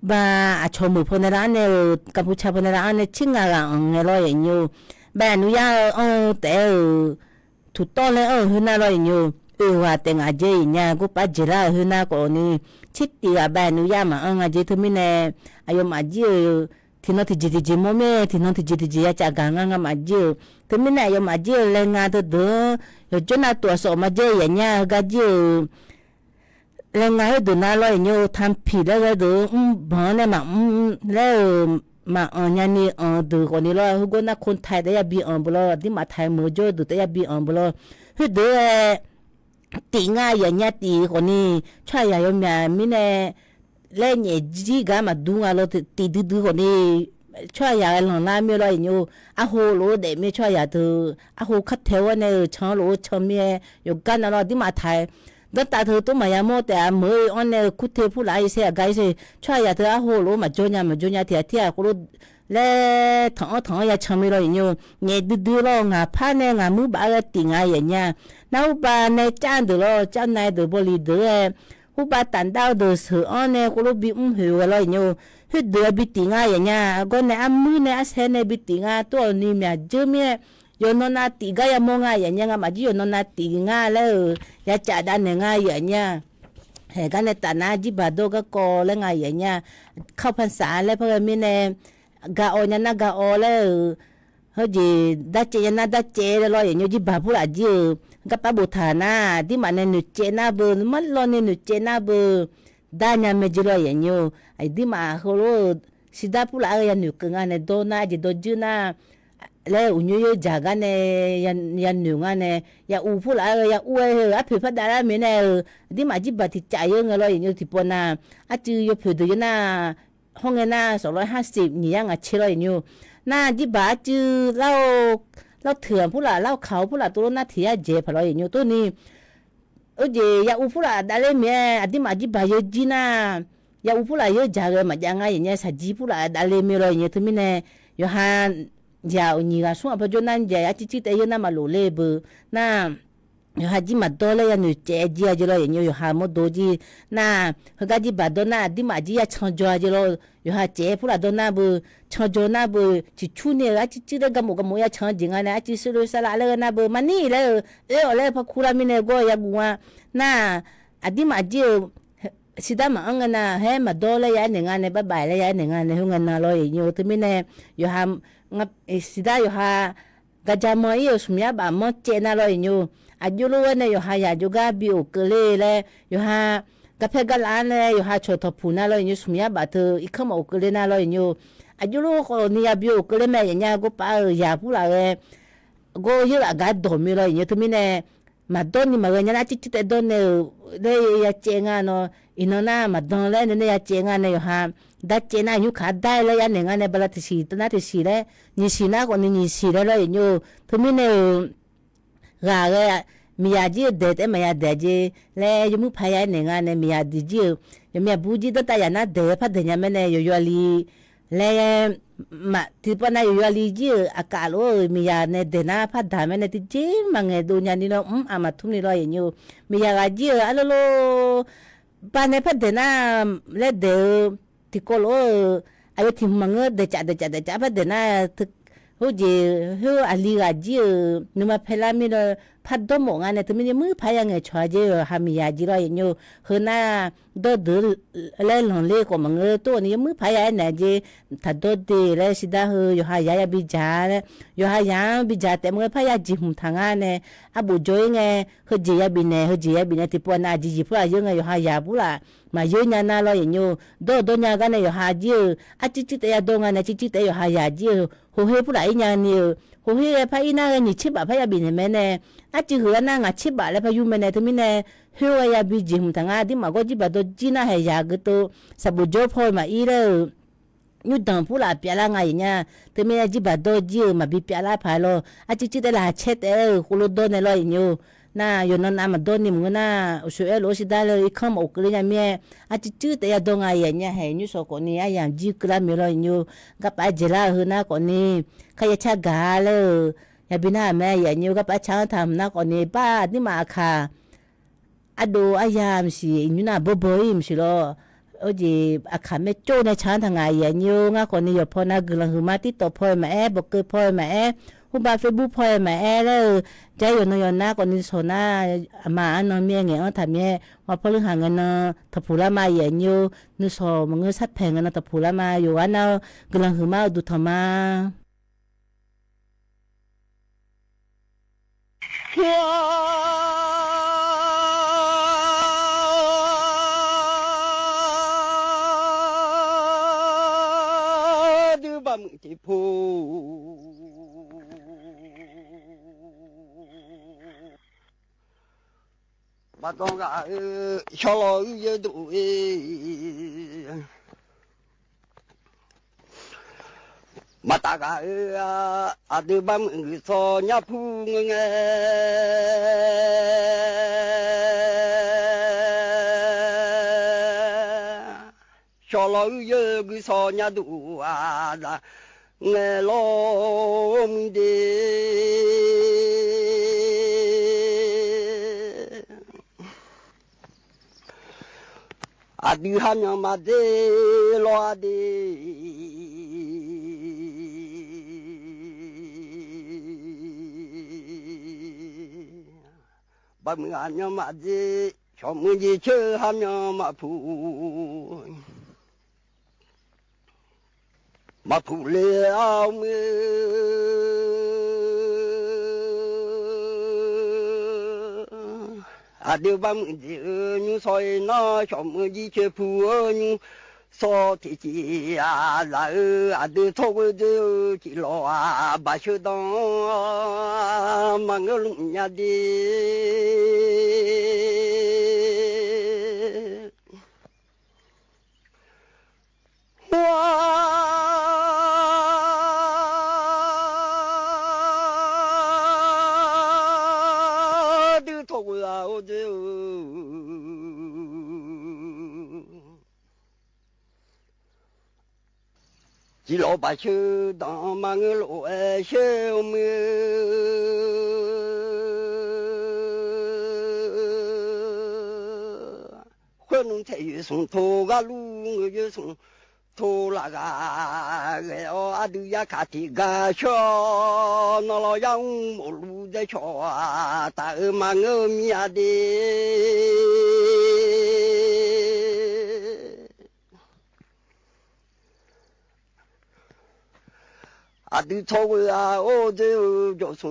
ba aqcawq meuq paw nae lar-anr nae-euq, gaqpuq caq paw nae lar-anr nae tser nga ghaq anq ngae lawr yanyir-eu. Bae aqnuiyar-eu anr-eu taef-aer-euq tuqtawv laer anr-euq khoernar lawr yanyir-eu, oeq ghaq taef ngaq jae-iq nya gurpar jeq lar-euq khoernar khawfni, tser tif ghaq bae aqnuiyar maqanr nga jeq teumirnae, aqyawfmaf jir-euq tiqnan tiqjeq tiqjeq mawr mir-aer tiqnan tiqjeq tiqjeq ya cafgaq ngar ngamaf jir-euq teumirnae aqyawfmaf jir-euq laer nga teudeuq-anr yawqjawr nav tof-aq sawf maqjae yanya heugar jir-euq laer nga khoerdeuq nar lawr yanyir-eu, tanqpiq laer ghae deuq-anr mrbanq-anr nae maqmr laer-euq maqanq nyani anq-eu deuq khawfni lawr, heugawr nar khontaiq taef-aer yabi anq beu lawr, aqdirmaf taiq meuq-eu jawr-eu deuq taef-aer yabi anq beu lawr, khoerdeuq-aer tif nga yanya tif khawfni, tsawrhaqzaq yawmyaq mirnae laer nyaef jir gar maqdur nga lawr, tif duidui khawfni tsawrhaqzaq ghae lanqlar mir lawr yanyir-eu. Arho lof-eu daef mir tsawrhaqzaq teu, arho kartae-awr nae-euq can lof-eu can mir-aer yawqgar nav lawr aqdirmaf taiq danrtav teu tov maqya mawr taef-a meuq-eu anr nae-eu kurte purlaf-aer irsaer aqgar irsaer tsawrhaqzaq teu arho lof-eu maqjawr nya maqjawr nya tiq ghaq tir-aq khoerlof laer tanq-anr tanq-anr ya can mir lawr yanyir-eu. Nyaef duidui lawr ngaq par nae ngaq muir baf-aer ghae tif nga yanya. Nar hurbav nae cav deuq lawr cav nav deuq bawli deuq-aer hurbav tafdav-eu deuq sheuq-anr nae khoerlof bimr hoeq ghae lawr yanyir-eu. Khoerdeuq-aer bi tif nga yanya. Aqgawr nae armuir nae arsaer nae bi tif nga tov-awq ni myaq dzeur mir-aer yawqnan nav tif gar yamawr nga yanya ngamaf jir yawqnan nav tif nga laer-euq yacaf dav naeq nga yanya. Haeq gar nae taf nar jirbaq dawr garkawv laer nga yanya. Kar-eu panqsaq laer par ghae mirnae gaq-awq nya nar gaq-awq laer-euq heujeq darcaev nya nar darcaev laer lawr yanyir-eu. Jirbaq purlaf jir-euq garpar boftaq nar aqdirmaf nae noeqcaev nar beu, nuima lawr ni noeqcaev nar beu dar nya mae jeq lawr yanyir-eu. Aqdirmaf heulof-eu shidar purlaf-aer ghae yanoeq keuv nga nae dawr nar jeq dawr dzeur nar laer uqnyoer yeur dzaq gar nae yanoeq nga nae, ya uv purlaf-aer ghae ya ur-aer heu arpoeq par dav lar mirnae-euq aqdirmaf jirbaq tiq caf yeur ngae lawr yanyir-eu. Tiqpawf nav arcuiv yawpoeq deuq yeur nar hawr ngae nar sawf lawr-aer harsiq nyiq yar ngaq caer lawr yanyir-eu. Nar jirbaq arcuiv lar-eu lar-eu teuq-aq purlaf lar-eu kaq-eu purlaf tov lor nar tiq yar dzaeq paq lawr yanyir-eu tov ni. Oejeq ya uv purlaf davler mir-aer aqdirmaf jirbaq yeur jir nar, ya uv purlaf yeur dzaq ghae maqjav nga yanya shaqjir purlaf davler mir lawr yanyir-eu. Teumirnae yawqha yaq-euq nyiq ghaq smr ghaq paw jawr nar jaeq arcuiv cuiv taef yeur nar maqlof ler beu nar yawqha jir maqdawr laer yanoeq caev jir-a jeq lawr yanyir-eu. Yawqha mawrdo jir nar heugar jirbaq dawr nar aqdirmaf jir ya can jaw-a jeq lawr. Yawqha caev purlaf dawr nar beu, can jaw nar beu, ciqcur ni-eu arcuiv cuiv laer garmof garmof ya can jeq nga nae arcuiv sheuqloe sarlav laer ghae nar beu maqnir laer-eu oe-awq laer parkur lar mirnae gawr-eu yaguv nga nar aqdirmaf jir-eu shidar maqanr ngae nar haer maqdawr laer ya aernaeq nga nae barbae laer ya aernaeq nga nae khoerngae na lawr yanyir-eu. Teumirnae yawqha shidar yawqha gaqja man ir-euq smq yar baf manr caev nar lawr yanyir-eu. Aqjox lof-aer nae yawqha yaq jawrgar bi of keuvler laer yawqha garpaer garlaf-anr nae yawqha cawq tawqpuq nar lawr yanyir-eu. Smq yar baf teu irkanr maqof keuvler nar lawr yanyir-eu. Aqjox lof khawf ni ya bi of keuvler mae yanya gawr paf-euq yaq purlaf ghae gawr yeur laf gar dawq mir lawr yanyir-eu. Teumirnae maqdawr ni maqghae nya nar arcuiv cuiv taef dawr nae-euq laer ya caev nga nawr iqnan nar maqdan laer nae nae ya caev nga nae yawqha dar caev nar nymr kaq dar laer ya naeq nga nae bala tiqsiq nar tiqsiq laer nyiqsiq nar khawf ni nyiqsiq laer lawr yanyir-eu. Teumirnae-euq ghaq ghae miqyaq jir-eu daeq taef-aer maqya daeq jeq laer yawmuiq paq ya aernaeq nga nae miqyaq diq jir-euq yawqmyaq bur jir danrtav yaq nar daeq-aer par daeq nya mae nae yawqyawli laer maq tiqpavnav yawqyawli jir-euq aqkaf lof-euq miqyaq nae daeq nar par daq mae nae tiqjeq maqngaeq dov nya ni lawr mr aqmaq tmr ni lawr yanyir-eu. Miqyaq ghaq jir-euq arlolo banae par daeq nar laer daeq-eu tiqkawv lof-euq aqyawf tiq hmq maqngeur daeqcaf daeqcaf daeqcaf par daeq nar khoerjeq khoer aqli ghaq jir-euq nuima paelar mir lawr khar dawrmawf nga nae teumirnae muir paq-aer ya ngaeqcawq-a jeq-euq hamiqyaq jeq lawr yaeqnymr-eu. Heu nar dawrdeuq laer lanqler khawf maqngeur, tov-awq ni yawmuir paq-aer ya-aer naeq jeq, taqdawr de laer shidar heu yawqha yaq yabi dzaq-a laer, yawqha yaq-anr bi dzaq taef maqngeur par ya jeqhmq taq nga nae, arbof jawr-ir ngae, heujeq yabif naeq, heujeq yabif naeq tiqpov-aq nav aqjeq jeq purlaf yeur ngae, yawqha yaq purlaf maqyeur nya nar lawr yaeqnymr-eu. Dawr-eu dawr nya gar nae yawqha jir-euq arcuir cuir taef ya dawr nga nae, cuir cuir taef-aer yawqha yaq jir-euq hoqher purlaf ir nya ni-euq, hoqher ghae par ir nar ghae nyiq tser baf par yabi naeq mae nae, arcuir huiq-aer nar ngaq tser baf laer par yur mae nae, teumirnae khoer ghae yabi jeqhmq taq nga, dirmaf gawr jir baqdawr jir nar haeq yaq geutov saqbof jawr paw-eu maqir laer-euq. Nymrdanq purlaf pyavlar nga yaeq nya. Teumirnae jir baqdawr jir-euq maqbi pyavlar paq-aer lawr, arcuir cuir taef laqkhaq caer taef-aer-euq khoerlof dawr nae lawr yaeqnymr-eu. Nar yawqnan nav maqdawr ni maqngeur nar, uqshoe aer lof-aer shidar le irkanr maqof keuvle nya mir-aer, arcuir cuir taef ya dawr nga yaeq nya haeq nymrshawq khawf ni aryamq jir keuvlar mae lawr yaeqnymr-eu. Garpaf-aer dzaeqlar-eu heu nar khawf ni, kharya car gaq-a laer-euq yabi nar-aq mae yaeqnymr-eu. Garpaf-aer car-anr taq mq nar khawf ni bar, aqdirmaf aqkaq ardov arya maqsiq, iqnymr nar bawrbaw-ir maqsiq lawr. Oe jeq aqkaq maercawv nae car-anr taq ngaq yaeqnymr-eu. Ngar khawf ni yawqpaw nav guiqlanq huiqma tirtawf paw-eu maqaer, bawqkeuv paw-eu maqaer, hurba Facebook paw-eu maqaer laer-eu, jar yawqnan yawqnar khawf ni shawq nar, aqma arnan mir-aer ngaeq-anr taq mir-aer, hawpaw leu haq ngae nan tanqpuq lar ma yaeqnymr-eu. Nuishawq maqngeur sharpaeq ngae nan tanqpuq lar ma. Yawqghaq nar-eu guiqlanq huiqma-eu duqtanq ma. Dui baqmuiq tiqpov. Baqdawq ghaq-eu shawrlawq uir yeu dov-e. Maqtaf ghaq-eu aqdui baqmuiq guiqshawq nyarpur ngeur ngae, shawrlawq uir yeu guiqshawq nyarduq-aq zaq ngae lawr mr de. Aqdui hamyanq maqdzer lawr-a de. Baqmuiq hamyanq maqdzer, shawqmuiq jeq coer-eu hamyanq maqpuq. Maqpuq le-a mr-eu. Aqdui baqmuiq jeq-eu nymr shawr-ir nar, shawqmuiq jir coer puq-eu nymr shawr tiqjeq-aq zaq-eu, aqdui tsawrghoe doe-eu tiqlawq-aq, baqsheuq danq-anr maqngeur lmq nya de. Aqdui tsawrghoe-aq or doe-eu, tiqlawq baqsheuq danq maqngeur lof-aer sheuq mr-eu. Khoernmr taef yoeq smq tov gharluf ngeur yoeq smq tov laf ghaq ghae-awr, aqdui yarkaq tiqgar shawr-awr, nawr lawr yar mr mawfluf daer cawq-aq, taf-eu maqngeur mir-a de. Aqdui tsawrghoe-aq or doe-eu jawrsmq,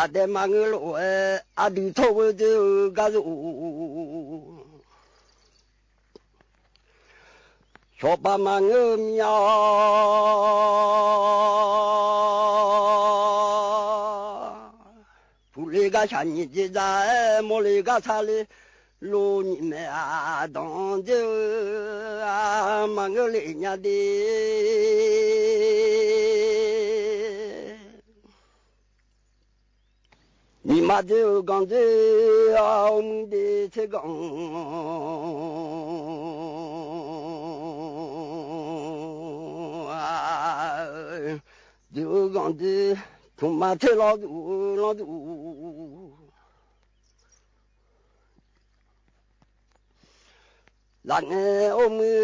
aqdae maqngeur lof-aer aqdui tsawrghoe doe-eu gar zeu-o. Cawba maqngeur mir-a. Puqle gar shaq nyiq jeq dzaq-aer, mawrle gar sarle lor nyiq maeq-aq, danq-anr dzer-eu maqngeur le nya de. Nyiq ma dzer-eu ganq dzer-a, or mr de tser ganq, dzer-eu ganq dzer, tmqma tser lawr duq-eu lanr duq. Laf ngae or mr-eu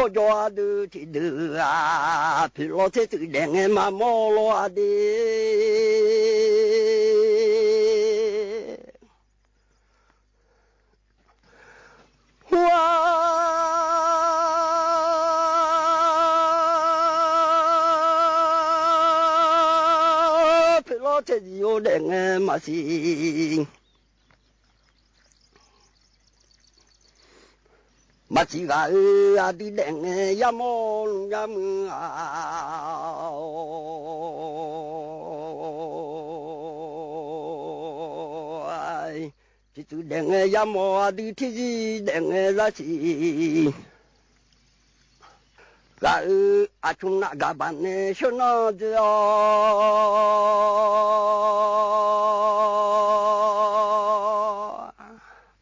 Tsawrjawr ardeuv tiqdeuq-aq, poeqlawr tser tsuif daef ngae maqmawr lawr-a de. Hawr-a, poeqlawr tser tsuif-eu daef ngae maqsiq. Maqsiq ghaq-euq aqdui daef ngae yamawr lmq yameuq-a. Tiqtsuif daef ngae yamawr aqdui tiqzir daef ngae zaqsiq. Ghaq-euq aqcmq navgaq baq nae sheuqnan dzoer-awr,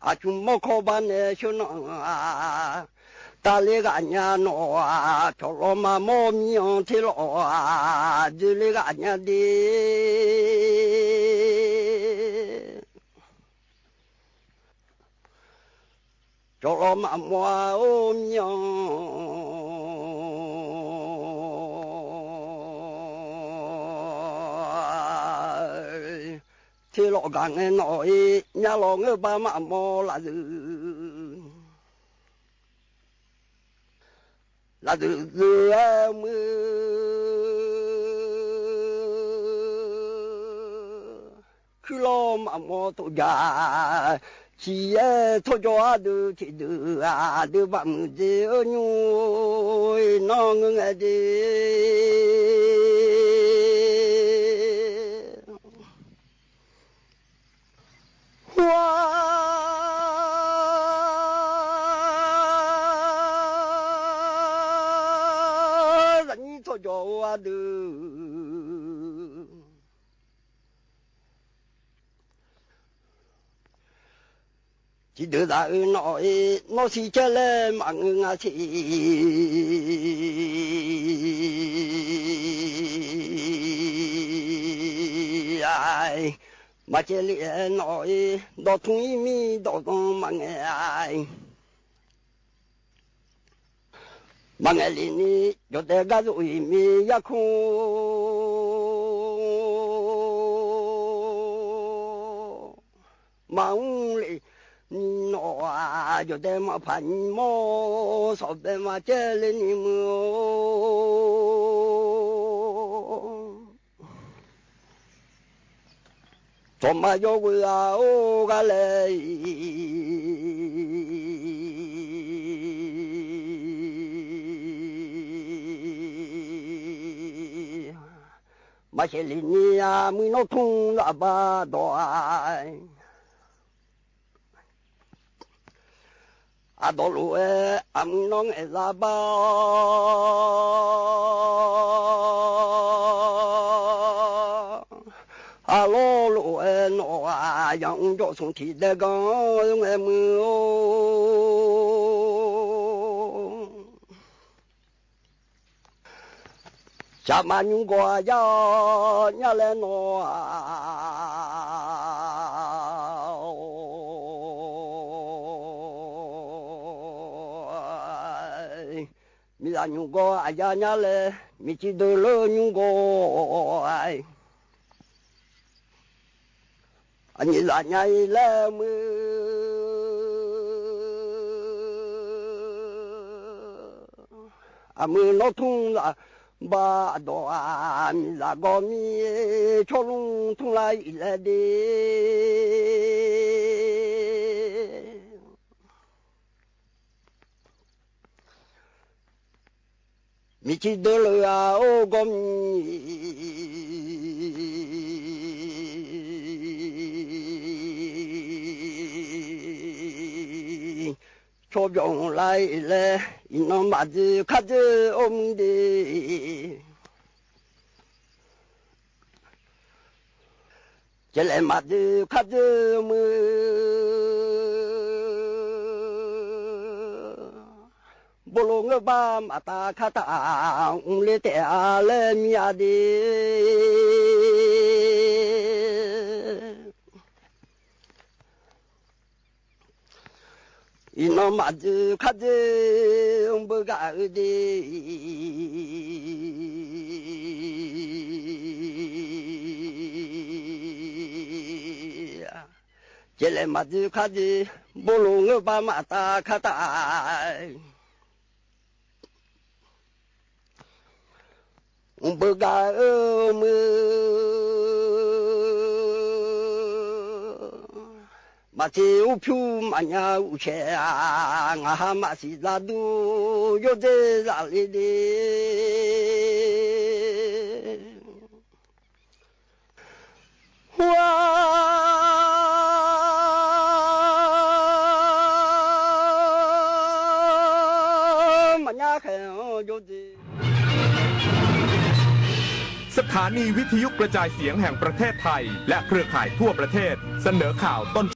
aqcmq mawrkawr bar nae sheuqnan-a. Tavler ghaq nya nawq-aq, cawqlawv maqmawr mir-anr terlawq-aq, dzoerler ghaq nya de. Cawqlawv maqmawr-a or mir-anr, terlawq gaq ngae nawq-ir myavlawq ngeur bar maqmawr lafzeuq. Lafzeuq zeuq-aer muir, kuirlawr maqmawr tofjaq. Siq-aer tsawrjawr ardeuv tiqdeuq-aq, aqdui baqmuiq dzer-eu nymr-or, iqnan ngeur ngae de. Hawr-a, zaqnyir tsawrjawr-eu ardeuv tiqdeuq zaq-eu nawq-ir, nawr siq caer laer maqngeur nga siq. Maqcaev le-aer nawq-ir, dawqtmq-ir mir dawqzanr maqngaeq-a. Maqngaeq le ni jawqdaev gar zov-iq mir yarkmr maqmr le ni nawq-aq, jawqdaev maqpaq nymr mawr sawqbae maqcaev le ni muiq-or. Tsawqma yawghoe-a or gar laer-iq, maqsaef le ni aqmuiq nawr tmr zaf bar dawq-a. Aqdawq lof-aer aqmuiq nawr ngaeqzar bar-awr, aqlawr lof-aer nawq-aq, yamq jawr smq tiq dae ganr-anr ngaeq muiq-or. Saqma nymr gawq-a yar-awr nyar laer nawq-aq, miqzaq nymr gawq-aq yar nyar laer miqcif deuq lor nymr gawq-aq, aqnyiq zaq nya-ir laer muiq, aqmuiq nawr tmr zaf bar dawq-aq, miqzaq gawq mir-aer tsawrlmr tmr lar-iq laer de. Miqcif deuq lef-a or gawr mir, tsawrbyawq hmq lar-iq laer iqnan maqdzoer kardzoer or muiq de. Caevlaeq maqdzoer kardzoer muiq, bolo ngeur bar maqtav kar taf mr ler taef-a laer mir-a de. Iqnan maqdzoer khardoer beugar-eu de. Caevlaeq maqdzoer khardoer, bawlof ngeur bar maqtav kar taf. Mqbeugar-eu muiq, maqteq urpyur maqnya uqcaev-a, ngaq ha maqsiq zadur yawdzer zaf le de. Hawr-a, maqnya khaeq-anr jawr de. สถานีวิทยุกระจายเสียงแห่งประเทศไทย และเครือข่ายทั่วประเทศ เสนอข่าวต้น